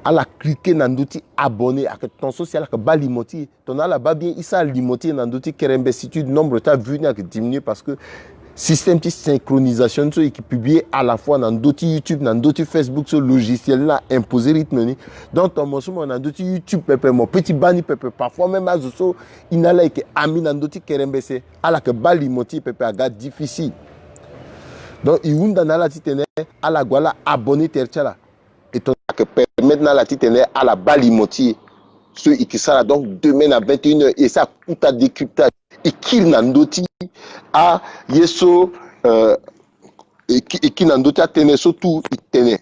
Ala cliquer na ndö ti abonné, ayeke ton so si ala yeke baa limo ti e. Tongana ala baa bien, e sara limo ti e na ndö ti Kerembes Études, nombre ti avue ni ayeke diminuer parce que système ti synchronisation ni so e yeke publier à la fois na ndö ti YouTube, na ndö ti Facebook so logiciel ni la imposer rythme ni. Donc ton mo so mo na ndö ti YouTube pepe, mo peut ti baa ni pepe. Parfois même azo so e na ala e yeke ami na ndö ti Kerembes, ala yeke baa limo ti e pepe, aga difficile. Donc e hunda na ala titene ala gue ala abonné tere ti ala. Et ton ayeke permettre na ala titene ala baa limo ti e so e yeke sara. Donc demain na vingt et une heures, e sara kota décryptage, e kiri na ndö ti aye so, euh, e ki-, e kiri na ndö ti atënë so tout e tene.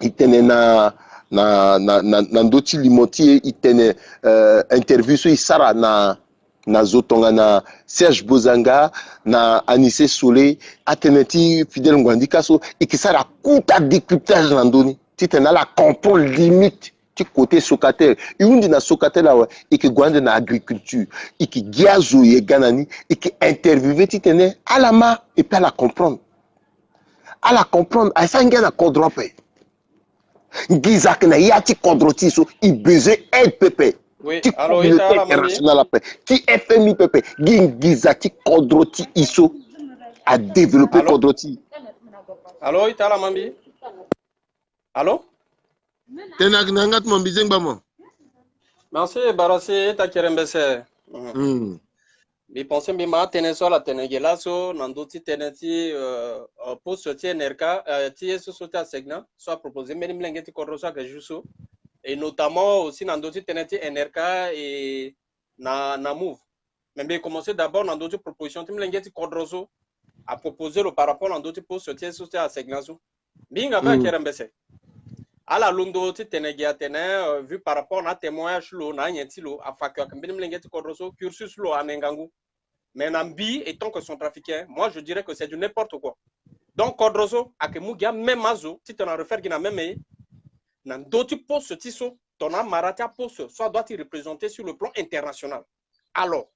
E tene na, na, na, na, na ndö ti limo ti e, e tene, euh, interview so e sara na na zo tongana Serge Bozanga, na Anicet Soley, atënë ti Fidèle Nguandika so, e yeke sara kota décryptage na ndö ni titene ala comprendre limite ti côté Socatel. E hundi na Socatel awe, e yeke gue ande na agriculture, e yeke gi azo ye ga na ni, e yeke interviewer titene ala ma, et puis ala comprendre. Ala comprendre, ayeke sara ngia na kodro ape. Nginza ayeke na ya ti kodro ti e so, e besoin aide pepe. Oui, ti communauté internationale ape, ti F M I pepe. Gi nginza ti kodro ti e so, adévelopper kodro ti e. Allô, ita ala ma mbi. Allô? Tene ayeke na yanga ti mo, mbi zengba mo. Merci Barassi, ita Kerembes. Mm. Mbi pense mbi ma atënë so ala tene ge laso na ndö ti tënë ti, euh, euh, poste ti N R K, euh, ti ye so so ti ASECNA so apropose mbeni molenge ti kodro so ayeke ju so. Et notamment aussi na ndö ti tënë ti N R K et na, na MOVE. Mais mbi commencer d'abord na ndö ti proposition ti molenge ti kodro so apropose lo par rapport na ndö ti poste ti ye so ti ASECNA so. Mbi hinga mbi, mm, akere mbese. Ala londo ti tene gi atene, euh, vu par rapport na atémoignage ti lo, na anyen ti lo, afa que ayeke mbeni molenge ti kodro so, cursus ti lo ane ngangu. Mais na mbi, étant que centrafricain, moi je dirais que c'est du n'importe quoi. Donc kodro so ayeke mu gi amême azo titene arefaire gi na meme ye na ndö ti poste ti so, tongana amara ti aposte so adoit ti représenter sur le plan international. Alors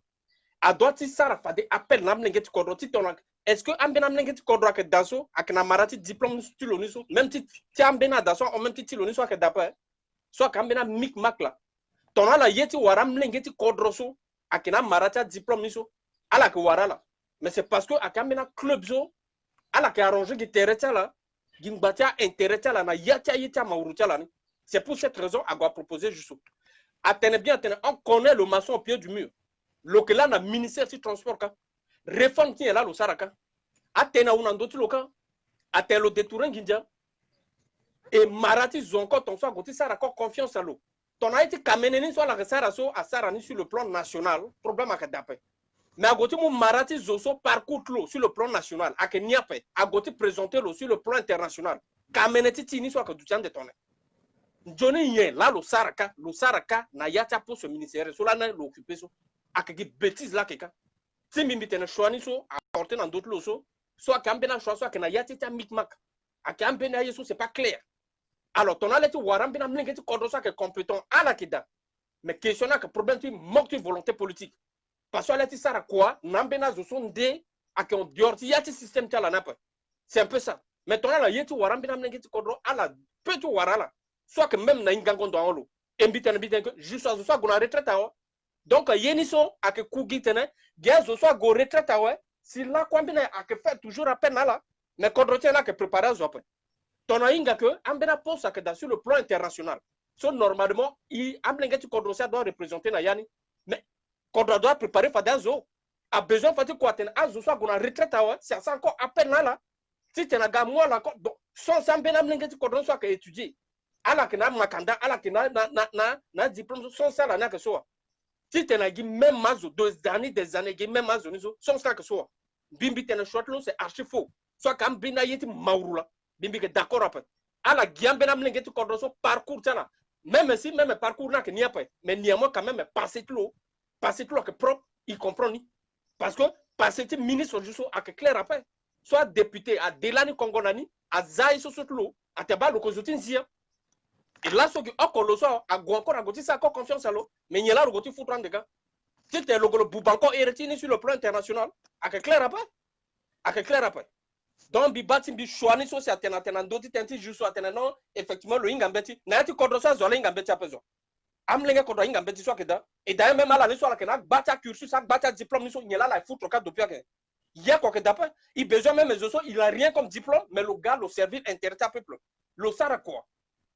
adoit ti sara fade appel na amolenge ti kodro ti tongana est-ce que ambeni amolenge ti kodro ayeke daa so, ayeke na mara ti diplôme ti lo ni so, même ti, ti ambeni adaa so ahon même ti ti lo ni so ayeke daa ape. So ayeke ambeni amicmac laa. Tongana ala ye ti wara amolenge ti kodro so ayeke na amara ti adiplôme ni so, ala yeke wara ala. Mais c'est parce que ayeke ambeni aclub so ala yeke arranger gi tere ti ala, gi ngba ti aintérêt ti ala na ya ti aye ti amauru ti ala ni. C'est pour cette raison ague aproposer juste so. Atene bien atene, on connaît le maçon au pied du mur. Lo yeke laa na ministère ti transport kâ. Réforme ti nyen laa lo sara kâ? Atene awu na ndö ti lo kâ. Atene lo détourner nginza. E mara ti zo encore tongaso ague ti sara encore confiance na lo. Tongana ye ti kamene ni so ala yeke sara so asara ni sur le plan national, problème ayeke daa ape. Mais ague ti mu mara ti zo so parcours ti lo sur le plan national ayeke ni ape. Ague ti présenter lo sur le plan international. Kamene ti ti ni so ayeke duti ande tongana nzoni nyen laa lo sara kâ, lo sara kâ na ya ti aposte ministériel so lani lo occupe so. Ayeke gi bêtise laa ayeke kâ. Ti mbi mbi tene choix ni so aporte na ndö ti lo so, so ayeke ambeni achoix so ayeke na ya ti ti amicmac. Ayeke ambeni aye so c'est pas clair. Alors tongana ala ye ti wara ambeni amolenge ti kodro so ayeke compétent, ala yeke daa. Mais question ni ayeke problème ti manque ti volonté politique. Parce que ala ye ti sara kua na ambeni azo so nde ayeke en dehors ti ya ti système ti ala ni ape. C'est un peu ça. Mais tongana ala ye ti wara ambeni amolenge ti kodro, ala peut ti wara ala. So ayeke même na hingango ndo ahon lo. E mbi tene mbi tene que juste azo so ague na retraite awe. Donc ye ni so ayeke ku gi tene gi azo so ague retraite awe, si lakue ambeni ayeke fait toujours appel na ala. Mais kodro ti e ni ayeke préparer azo ape. Tongana ahinga que ambeni aposte ayeke daa sur le plan international, so normalement e amolenge ti kodro si adoit représenter na ya ni. Mais kodro adoit préparer fade azo. Abesoin fa ti kua atene azo so ague na retraite awe si asara encore appel na ala titene aga amu ala encore. Donc sans ça ambeni amolenge ti kodro ni so ayeke étudier, ala yeke na amakanda, ala yeke na na na na na adiplôme so, sans ça ala ni ayeke so wa. Titene agi même azo des années des années, agi même azo ni so sans ça ayeke so wa. Mbi mbi tene choix ti lo c'est archi faux. So ayeke ambeni aye ti mauru laa. Mbi mbi yeke d'accord ape. Ala gi ambeni amolenge ti kodro so parcours ti ala. Même si même parcours ni ayeke ni ape, mais néanmoins quand même passé ti lo, passé ti lo ayeke propre, e comprend ni. Parce que passé ti ministre ti so ayeke clair ape. So adéputé adela ni kongo na ni, aza ye so so ti lo, atene baa lo yeke zo ti nzia. E laso gi oko lo so ague encore ague ti sara encore confiance na lo. Mais nyen laa lo gue ti futu ande kâ? Titene lo gue lo buba encore ere ti ni sur le plan international. Ayeke clair ape. Ayeke clair ape. Donc mbi baa ti mbi choix ni so si atene atene na ndö ti tënë ti juge so atene non, effectivement lo hinga mbeti. Na ya ti kodro so azo ala hinga mbeti ape zo. Amolenge kodro ahinga mbeti so ayeke daa. Et d'ailleurs même ala ni so ala yeke na agba ti acursus, agba ti adiplôme ni so nyen laa ala foutre kâ depuis ayeke. Ye oko ayeke daa ape. E besoin même zo so il a rien comme diplôme, mais lo ga lo servir intérêt ti apeuple. Lo sara kua?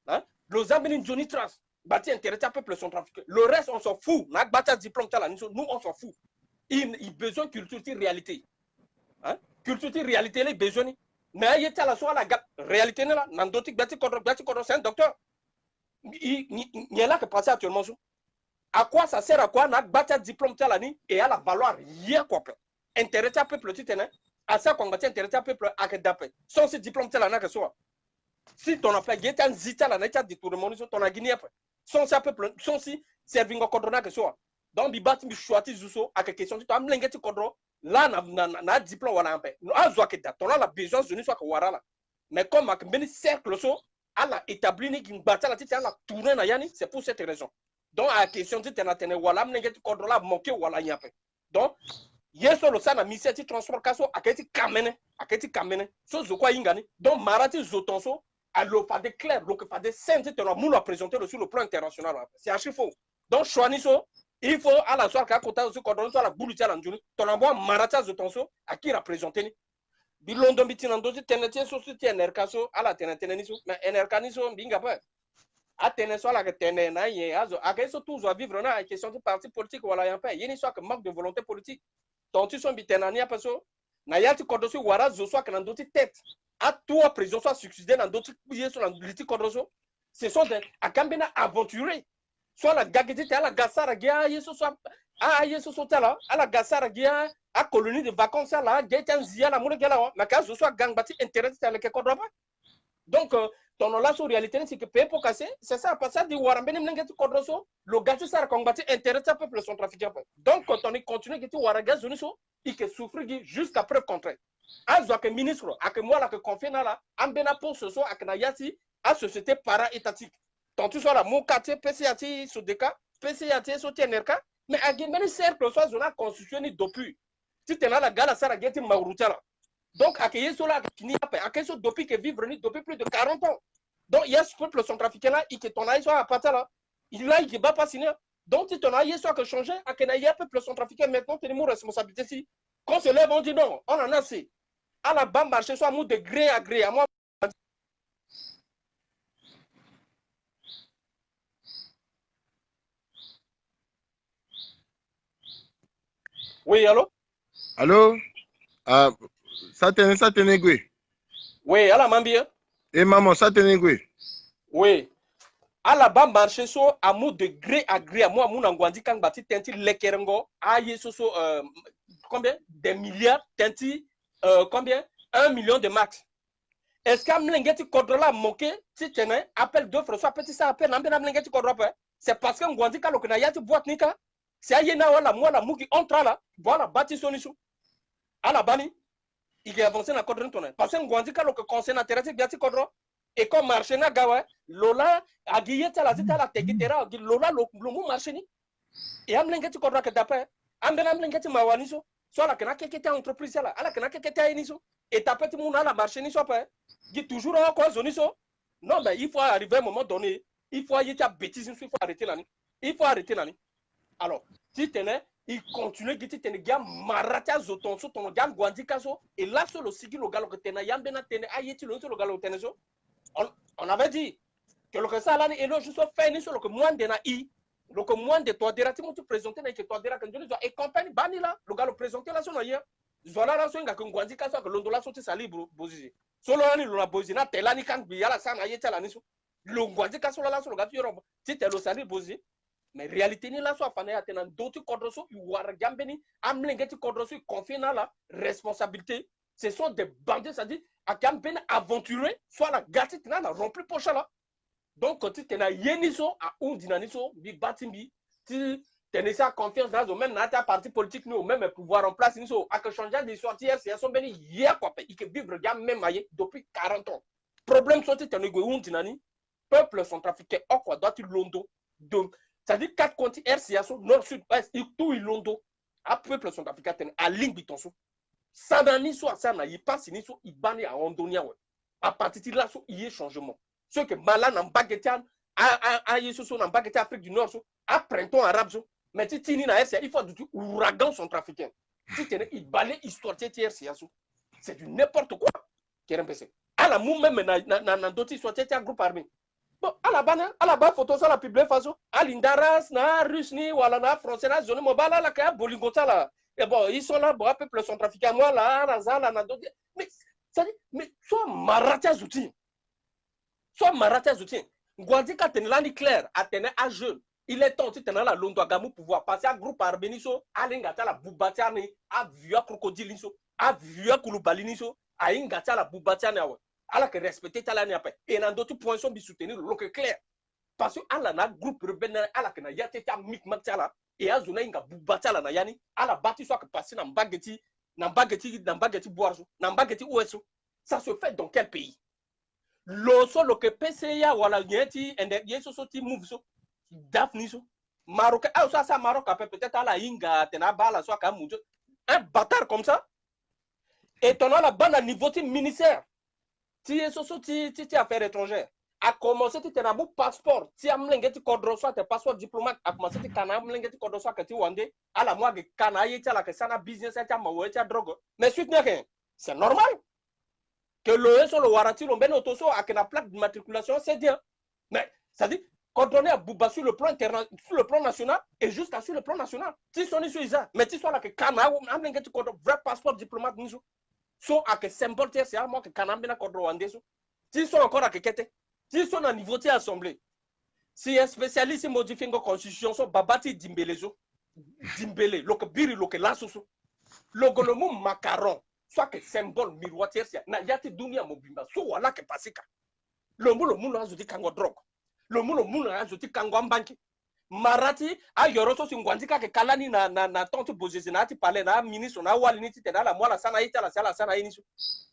Hein? Lo za mbeni nzoni trace ngba ti intérêt ti apeuple centrafricain. Le reste on s'en fout. Na agba ti adiplôme ti ala ni so, nous on s'en fout. E, e besoin culture ti réalité. Hein? Culture ti réalité laa e besoin ni. Mais aye ti ala so ala ga réalité ni laa na ndö ti gbia ti kodro, gbia ti kodro c'est un docteur. Nyen laa ayeke passé actuellement so? À quoi ça sert à quoi na agba ti adiplôme ti ala ni? Et ala valoir ye kua ape. Intérêt ti apeuple titene asara kua ngba ti intérêt ti apeuple ayeke daa ape. Sans si diplôme ti ala ni ayeke so wa. Si tongana ape agi ye ti anzi ti ala na ye ti adétournement ni so tongana agi ni ape. Sans si apeuple, sans si servingo kodro ni ayeke so wa. Donc mbi baa ti mbi choix ti zo so ayeke question ti tongana amolenge ti kodro laa na na na adiplôme wala ape. Azo ayeke daa tongana ala besoin azo ni so ayeke wara ala. Mais comme ayeke mbeni cercle so ala établi ni gi ngba ti ala titene ala tourner na ya ni, c'est pour cette raison. Donc ayeke question titene atene wala amolenge ti kodro laa amanke wala nyen ape. Donc ye so lo sara na ministère ti transport kâ so ayeke ye ti kamene, ayeke ye ti kamene. So zo kue ahinga ni. Donc mara ti zo ton so alo fade clair, lo yeke fade sain titene lo amu lo aprésenter lo sur le plan international. C'est archi faux. Donc choix ni so il faut ala so ayeke akota zo ti kodro ni so ala gbu li ti ala nzoni tongana mo amara ti azo ton so akiri aprésenter ni. Mbi londo mbi ti na ndö ti tënë ti ye so so ti N R K so ala tene tënë ni so. Mais N R K ni so mbi hinga ape. Atënë so ala yeke tene na anyen azo ayeke ye so tout zo avivre ni ayeke question ti parti politique wala nyen ape. Ye ni so ayeke manque de volonté politique. Ton ti so mbi tene na ni ape so na ya ti kodro so e wara azo so ayeke na ndö ti tête. Atu aprésident so asuccédé na ndö ti ye so na li ti kodro so. Ce sont des, ayeke ambeni aaventurier. So ala ga gi titene ala ga sara gi aye so so a, aye so so ti ala ala ga sara gi acolonie de vacances ti ala, age ti anzi ala mu lege ala wa. Mais ayeke azo so aga ngba ti intérêt ti ala leke kodro ape. Donc euh, tono laso réalité ni si yeke payer pour casser. C'est ça parce que adi wara mbeni molenge ti kodro so lo ga ti sara kua ngba ti intérêt ti apeuple centrafricain ape. Donc euh, tono e continue gi ti wara gi azo ni so e yeke souffrir gi jusqu'à preuve contraire. Azo ayeke ministre ayeke mu ala ayeke confier na ala ambeni aposte so ayeke na ya ti asociété para étatique. Ton ti so ala mu ka ti P C A ti Sodeka, P C A ti ye so ti N R K. Mais agi mbeni cercle so azo ni aconstitué ni depuis titene ala ga ala sara gi ye ti mauru ti ala. Donc ayeke ye so laa ayeke fini ape, ayeke ye so depuis e yeke vivre ni depuis plus de quarante ans. Donc ya peuple centrafricain laa e yeke tongana ye so ala pa ti ala. E laa e yeke baa pasi ni. Donc ti tongana aye so ayeke changer ayeke na ya peuple centrafricain maintenant tene e mu responsabilité ti e. Quand on se lève on dit non, on en a assez. Ala baa marché so amu de gré à gré amu. Oui, allô? Allô? Ah, satene, satene gue. Oui, ala ma mbi, hein? E mamo, satene gue. Oui. Ala baa marché so amu de gré à gré amu, amu na ngua ndi kangba ti tënë ti lekerengo aye so so, euh, combien? Des milliards, tënë ti, euh, combien? Un million de marks. Est-ce que amolenge ti kodro la amanke titene appel d'offre so ape ti sara appel na ambeni amolenge ti kodro ape? C'est parce que Nguandika lo yeke na ya ti boîte ni kâ. Si aye ni awe ala mu ala mu gi entre ala, bon, ala bâ ti so ni so. Ala bâ ni. E yeke avancer na kodro ni tongana nyen? Parce que Nguandika lo yeke conseiller na tere ti gbia ti kodro. Et comme marché ni aga awe, lo laa agi ye ti ala ti tene ala te gi tere, agi lo laa lo, lo mu marché ni. Et amolenge ti kodro ayeke dape. Ambeni amolenge ti mawa ni so, so ala yeke na akeke ti a-entreprise ti ala, ala yeke na akeke ti aye ni so. Et dape ti mu na ala marché ni so ape. Gi toujours aoko azo ni so. Non, mais il faut arriver un moment donné, il faut aye ti abêtise ni so, il faut arrêter na ni. Il faut arrêter na ni. Alors, titene e continuer gi titene gi amara ti azo tongaso, tongana gi Nguandika so. Et laso lo sigi lo ga lo yeke tene na ya ambeni atënë, aye ti lo ni so lo ga lo yeke tene so. On, on avait dit que lo yeke sara lani éloge so, fait ni so lo yeke mu ande na e. Lo yeke mu ande Touadéra ti mu ti présenter na e, que Touadéra ayeke nzoni zo. Et campagne baa ni laa lo ga lo présenter laso na e. Zo laa laso e hinga que Nguandika so ayeke londo laso ti Sali Bo-, Bozizi. So lo lani lo na Bozizi ni ate lani kangbi ala sara na aye ti ala ni so. Lo Nguandika so laa laso lo ga ti Europe titene lo Sali Bozizi. Mais réalité ni laso afa na e atene na ndö ti kodro so e wara gi ambeni amolenge ti kodro so e confier na ala responsabilité. Ce sont des bandits, c'est-à-dire ayeke ambeni aventurier so ala ga titene ala remplir poche ala. Donc titene aye ni so ahunzi na ni so, mbi bâ ti mbi ti tene si aconfiance na azo, même na ya ti aparti politique ni, ou même pouvoir en place ni so, ayeke changer ade histoire ti R C A so mbeni ye oko ape. E yeke vivre gi amême aye depuis quarante ans. Problème so titene e gue hunzi na ni, peuple centrafricain oko adoit ti londo. Donc, c'est-à-dire quatre coins ti R C A so, nord, sud, ouest, e tout e londo. Apeuple centrafricain atene alingbi tongaso. Sara ni so asara na e, pasi ni so e bâ ni ahon ndoni awe. Apartir ti laso e ye changement. So e yeke ma laa na mbage ti a, a, a, aye so so na mbage ti Afrique du Nord so, aprintemps arabe so. Mais ti ti ni na R C A, il faut aduti ouragan centrafricain titene e bale histoire ti, ti R C A so. C'est du n'importe quoi. Kerempese. Ala mu même na, na, na, na ndö ti histoire ti, ti agroupe armé. Bon, ala bâ na, ala bâ photo so ala publier faso. Alinda race na arusse ni wala na afrançais na azo ni, mo bâ laa ala yeke abolingo ti ala. E bon, e so laa, bon, apeuple centrafricain amu ala, ala za ala na ndö ti. Mais, c'est-à-dire, mais so amara ti azo ti nyen? So amara ti azo ti nyen? Nguandika atene lani clair, atene ajeune, il est temps titene ala londo aga mu pouvoir, parce que agroupe armé ni so, ala hinga ti ala buba ti ani, avieux acrocodile ni so, avieux akulubali ni so, ahinga ti ala buba ti ani awe. Ala yeke respecter ti ala ni ape. Et na ndö ti point so mbi soutenir lo, lo yeke clair. Parce que ala na agroupe rebelle ni, ala yeke na ya ti, ti amicmac ti ala. Et azo ni ahinga buba ti ala na ya ni. Ala bâ ti so ayeke passé na mbage ti, na mbage ti, na mbage ti Bouar so, na mbage ti Ouest so. Ça se fait dans quel pays? Lo so lo yeke P C A wala nyen ti ende ye so so ti move so. Daf ni so. Marocain, azo so asara Maroc ape, peut-être ala hinga atene abâ ala so ayeke amu so. Un bâtard comme ça. Et tongana ala bâ na niveau ti ministère ti ye so so ti, ti, ti affaires étrangères, akomanse titene amu passeport ti amolenge ti kodro so atene passeport diplomate, akomanse ti ka na amolenge ti kodro so ayeke ti wande. Ala mu ayeke ka na aye ti ala, ayeke sara na business, aye ti amawa, aye ti adrogue. Mais suite ni ayeke nyen? C'est normal que lo ye so lo wara ti lo mbeni oto so ayeke na plaque d'immatriculation, c'est bien. Mais, c'est-à-dire, kodro ni abuba sur le plan interna-, sur le plan national et jusqu'à sur le plan national. Ti so ni so e za, mais ti so ala yeke ka na amolenge ti kodro, vrai passeport diplomate ni so. So ayeke symbole ti R C A, mo ayeke ka na ambeni akodro wande so. Ti so encore ayeke kete. Ti so na niveau ti assemblée. Si spécialiste ti modifiengo constitution so, baba ti Dimbele so. Dimbele, lo yeke biri, lo yeke laso so. Lo gue lo mu macaron so ayeke symbole miroir ti R C A na ya ti dunia mobimba so wala ayeke passé ka. Lo mu lo mu na azo ti kango drogue. Lo mu lo mu na azo ti kango ambangi. Mara ti ayoro so si Nguandika ayeke ka lani na, na, na temps ti Bozizé na ya ti palais na aministre na awali ni titene ala mu ala sara na ye ti ala si ala sara na ye ni so.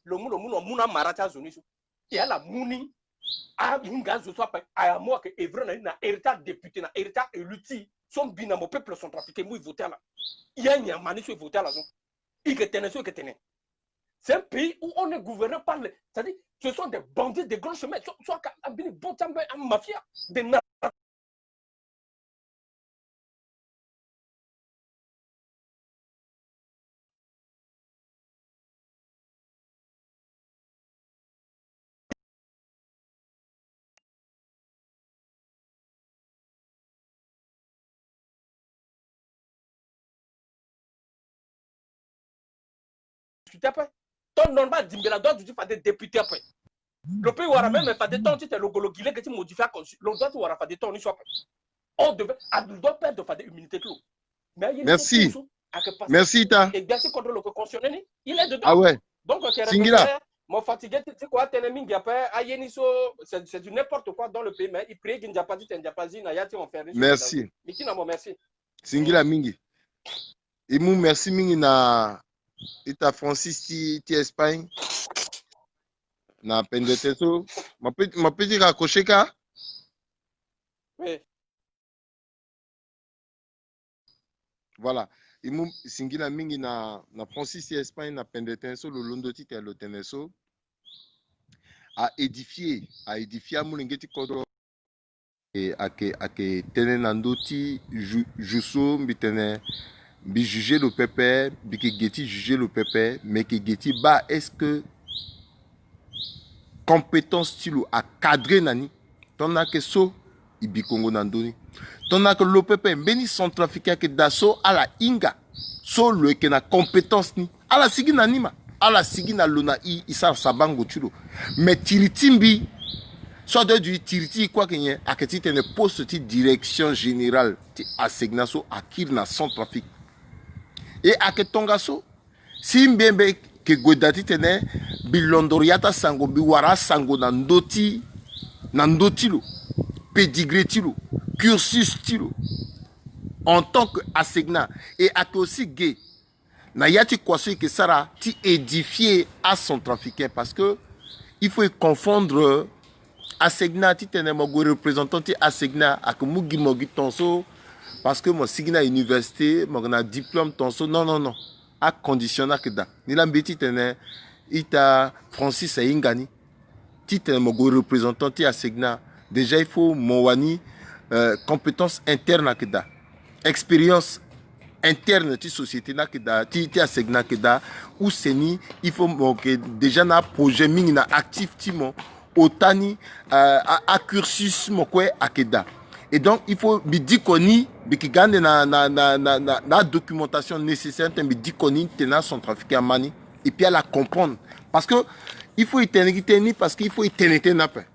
Lo mu lo mu lo mu na amara ti azo ni so. E ala mu ni. Ahinga azo so ape, aya mu ayeke œuvrer na ni na héritier député, na héritier élu ti e. So mbi na mo peuple centrafricain mu e voter ala. E anyama ni so e voter ala so. E yeke tene so e yeke tene. C'est un pays où on est gouverné par les, c'est-à-dire, ce sont des bandits de grand chemin. So, so aka, ambeni bo ti ambe, amafia, des na- Discuter ape. Temps normal, Dimbela doit ti fade député ape. Lo peut wara même fade temps ti tene lo gue lo gi lege ti modifier la constitution. Lo doit ti wara fade temps ni so ape. On devait, a, lo doit perdre fade immunité ti lo. Mais aye ni so, ake passé. Merci ta. Et bien ti kodro lo ke cautionner ni, il est dedans. Ah ouais. Donc, euh, c'est singila. Mo fatigué ti ti kua tënë mingi après aye ni so. C'est c'est du n'importe quoi dans le pays, mais i prié gi Nzapa ti tene Nzapa zi na ya ti enfer ni so. Merci. Mi kiri na mo, merci. Singila mingi. E mu merci mingi na ita Francis ti ti Espagne. Na pendete so ma pe ma pe ti raccrocher ka. Oui. Voilà. E mu singila mingi na na Francis ti Espagne na pendete so lo londo ti tene lo tene so. A édifier a édifier amolenge ti kodro. E ayeke ayeke tënë na ndö ti jou jou so mbi tene mbi juger lo pepe. Mbi yeke ge ti juger lo pepe, mais yeke ge ti baa est-ce que compétence ti lo acadrer na ni? Tongana ayeke so, e bi kongo na ndö ni. Tongana ayeke lo pepe, mbeni centrafricain ayeke daa so ala hinga so lo yeke na compétence ni, ala sigi na ni ma ala sigi na lo na i, i sara sabango ti lo. Mais tiri ti mbi so adoit du tiri ti i kue ayeke nyen? Ayeke titene poste ti direction générale ti ASECNA so akiri na Centrafrique. E ayeke tongaso si mbi mbi yeke gue daa titene mbi londoro ya ti asango, mbi wara asango na ndö ti na ndö ti lo, pédigré ti lo, cursus ti lo en tant que ASECNA. E ayeke aussi ge na ya ti kua so e yeke sara ti édifier acentrafricain, parce que il faut e confondre ASECNA titene mo gue représentant ti ASECNA ayeke mu gi mo gi ton so parce que mo sigi na université, mo yeke na diplôme ton so. Non, non, non. Acondition ni ayeke daa. Ni laa mbi ye titene ita Francis ahinga ni titene mo gue représentant ti ASECNA. Déjà il faut mo wani euh, compétence interne ayeke daa, expérience interne ti société ni ayeke daa, ti ti ASECNA ayeke daa. Use ni il faut mo yeke déjà na aprojet mingi na actif ti mo. Ota ni euh, a- acursus mo kue ayeke daa. Et donc il faut mbi diko ni mbi yeke ga ande na na na na na na adocumentation nécessaire ti tene mbi diko ni tene acentrafricain ama ni. Et puis ala comprendre parce que il faut e tene gi tënë ni parce que il faut e tene tënë ni ape.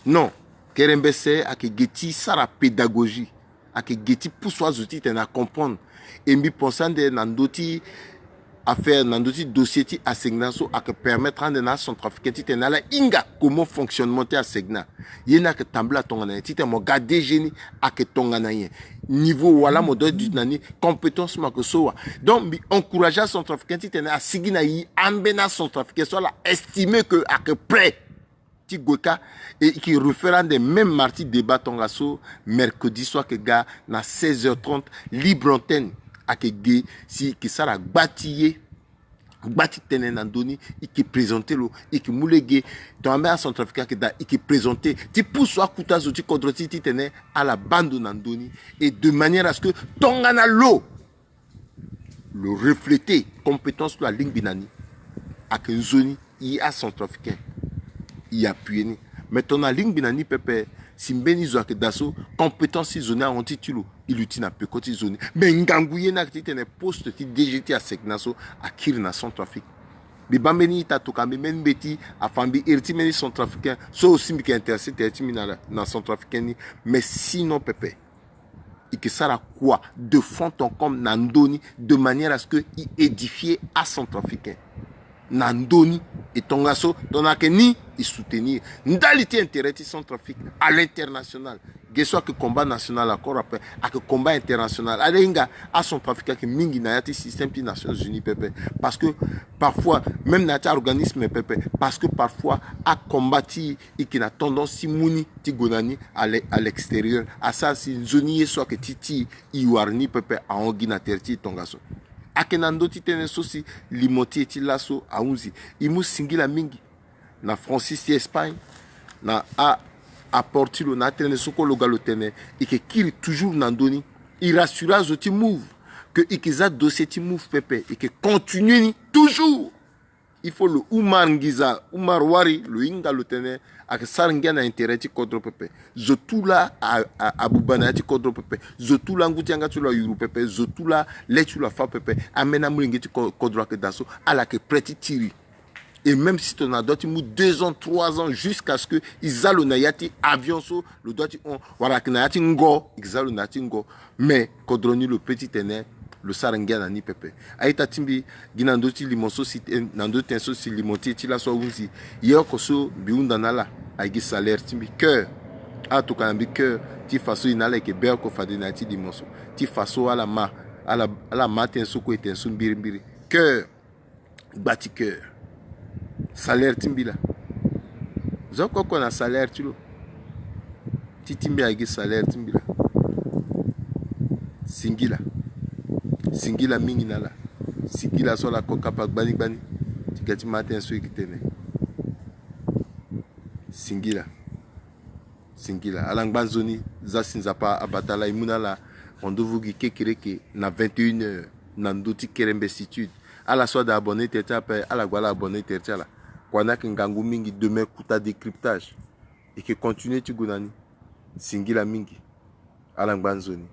Non. Kerembese ayeke ge ti sara pédagogie, ayeke ge ti pusu azo titene acomprendre. E mbi pense ande na ndö ti affaire, na ndö ti dossier ti ASECNA so ayeke permettre ande na acentrafricain titene ala hinga comment fonctionnement ti ASECNA. Ye ni ayeke tambula tongana nyen? Titene mo ga D G ni ayeke tongana nyen? Niveau wa laa mo doit duti na ni, compétence mo ayeke so wa? Donc mbi encourager acentrafricain titene asigi na i ambeni acentrafricain so ala estimer que ayeke prêt ti gue kâ. E e yeke refaire ande même mardi débat tongaso mercredi so ayeke ga na seize heures trente, libre antenne. Ayeke ge si e yeke sara gba ti ye, gba ti tënë na ndö ni. E yeke présenter lo, e yeke mu lege. Tongana ambeni acentrafricain ayeke daa, e yeke présenter ti pusu akuta zo ti kodro ti e titene ala baa ndo na ndö ni. Et de manière à ce que tongana lo lo refléter compétence ti lo alingbi na ni, ayeke nzoni i acentrafricain i appuyer ni. Mais tongana alingbi na ni pepe, si mbeni zo ayeke daa so, compétence ti zo ni ahon ti ti lo, i luti na peko ti zo ni. Mais ngangu ye ni ayeke titene poste ti D G ti ASECNA so akiri na Centrafrique. Mbi baa mbeni ita tokua mbi mbeni mbeti afa mbi iri ti mbeni centrafricain so aussi mbi yeke intéressé tere ti mbi na na centrafricain ni. Mais sinon pepe, i yeke sara kua de fond en comble na ndö ni, de manière à ce que i édifier acentrafricain na ndö ni. E tongaso tongana ayeke ni, i soutenir ndali ti intérêt ti Centrafrique à l'international. Ge so ayeke combat national encore après, ayeke combat international. Ala hinga acentrafricain ayeke mingi na ya ti système ti Nations Unies pepe. Parce que parfois même na ya ti aorganisme pepe, parce que parfois acombat ti i yeke na tendance ti mu ni ti gue na ni à l'extérieur. Asara si nzoni ye so ayeke ti ti i wara ni pepe ahon gi na tere ti e tongaso. Ayeke na ndö ti tënë so si limo ti e ti laso ahunzi. E mu singila mingi na Francis ti Espagne na a apport ti lo na atënë so kue lo ga lo tene. E yeke kiri toujours na ndö ni. E rassurer azo ti Move que e yeke za dossier ti Move pepe, e yeke continuer ni toujours. Il faut lo Umar Ngiza, Umar Wari, lo hinga lo tene ayeke sara ngia na intérêt ti kodro pepe. Zo tu laa abuba na ya ti kodro pepe. Zo tu laa ngu ti yanga ti lo ayuru pepe. Zo tu laa le ti lo afa pepe. Ambeni amolenge ti kodro ayeke daa so, ala yeke prêt ti tiri. Et même si tongana adua ti mu deux ans, trois ans jusqu'à ce que e za lo na ya ti avion so lo dua ti hon, wala ayeke na ya ti ngo, e yeke za lo na ya ti ngo. Mais kodro ni lo pe titene Lo sara ngia na ni pepe. A-ita ti mbi, gi na ndö ti limo so si, eh, na ndö ti tënë so si limo ti e ti laso ahunzi. Ye oko so mbi hunda na ala, ayeke gi salaire ti mbi. Cœur. Ala tokua na mbi cœur ti fa so e na ala yeke be oko fade na ya ti limo so. Ti fa so ala ma, ala, ala ma tënë so kue, tënë so mbirimbiri. Cœur. Gba ti cœur. Salaire ti mbi laa. Zo oko oko na salaire ti lo. Ti ti mbi ayeke gi salaire ti mbi laa. Singila. Singila mingi na ala. Singila so ala ko kapa gbani gbani. Ti ga ti ma tënë so e yeke tene. Singila. Singila. Ala ngba nzoni, za si Nzapa abata ala, e mu na ala rendez-vous gi kekereke na vingt et une heures na ndö ti Kerembe Institut. Ala so ada abonné tere ti ala ape, ala gue ala abonné tere ti ala. Kua ni ayeke ngangu mingi, demain kota décryptage. E yeke continuer ti gue na ni. Singila mingi. Ala ngba nzoni.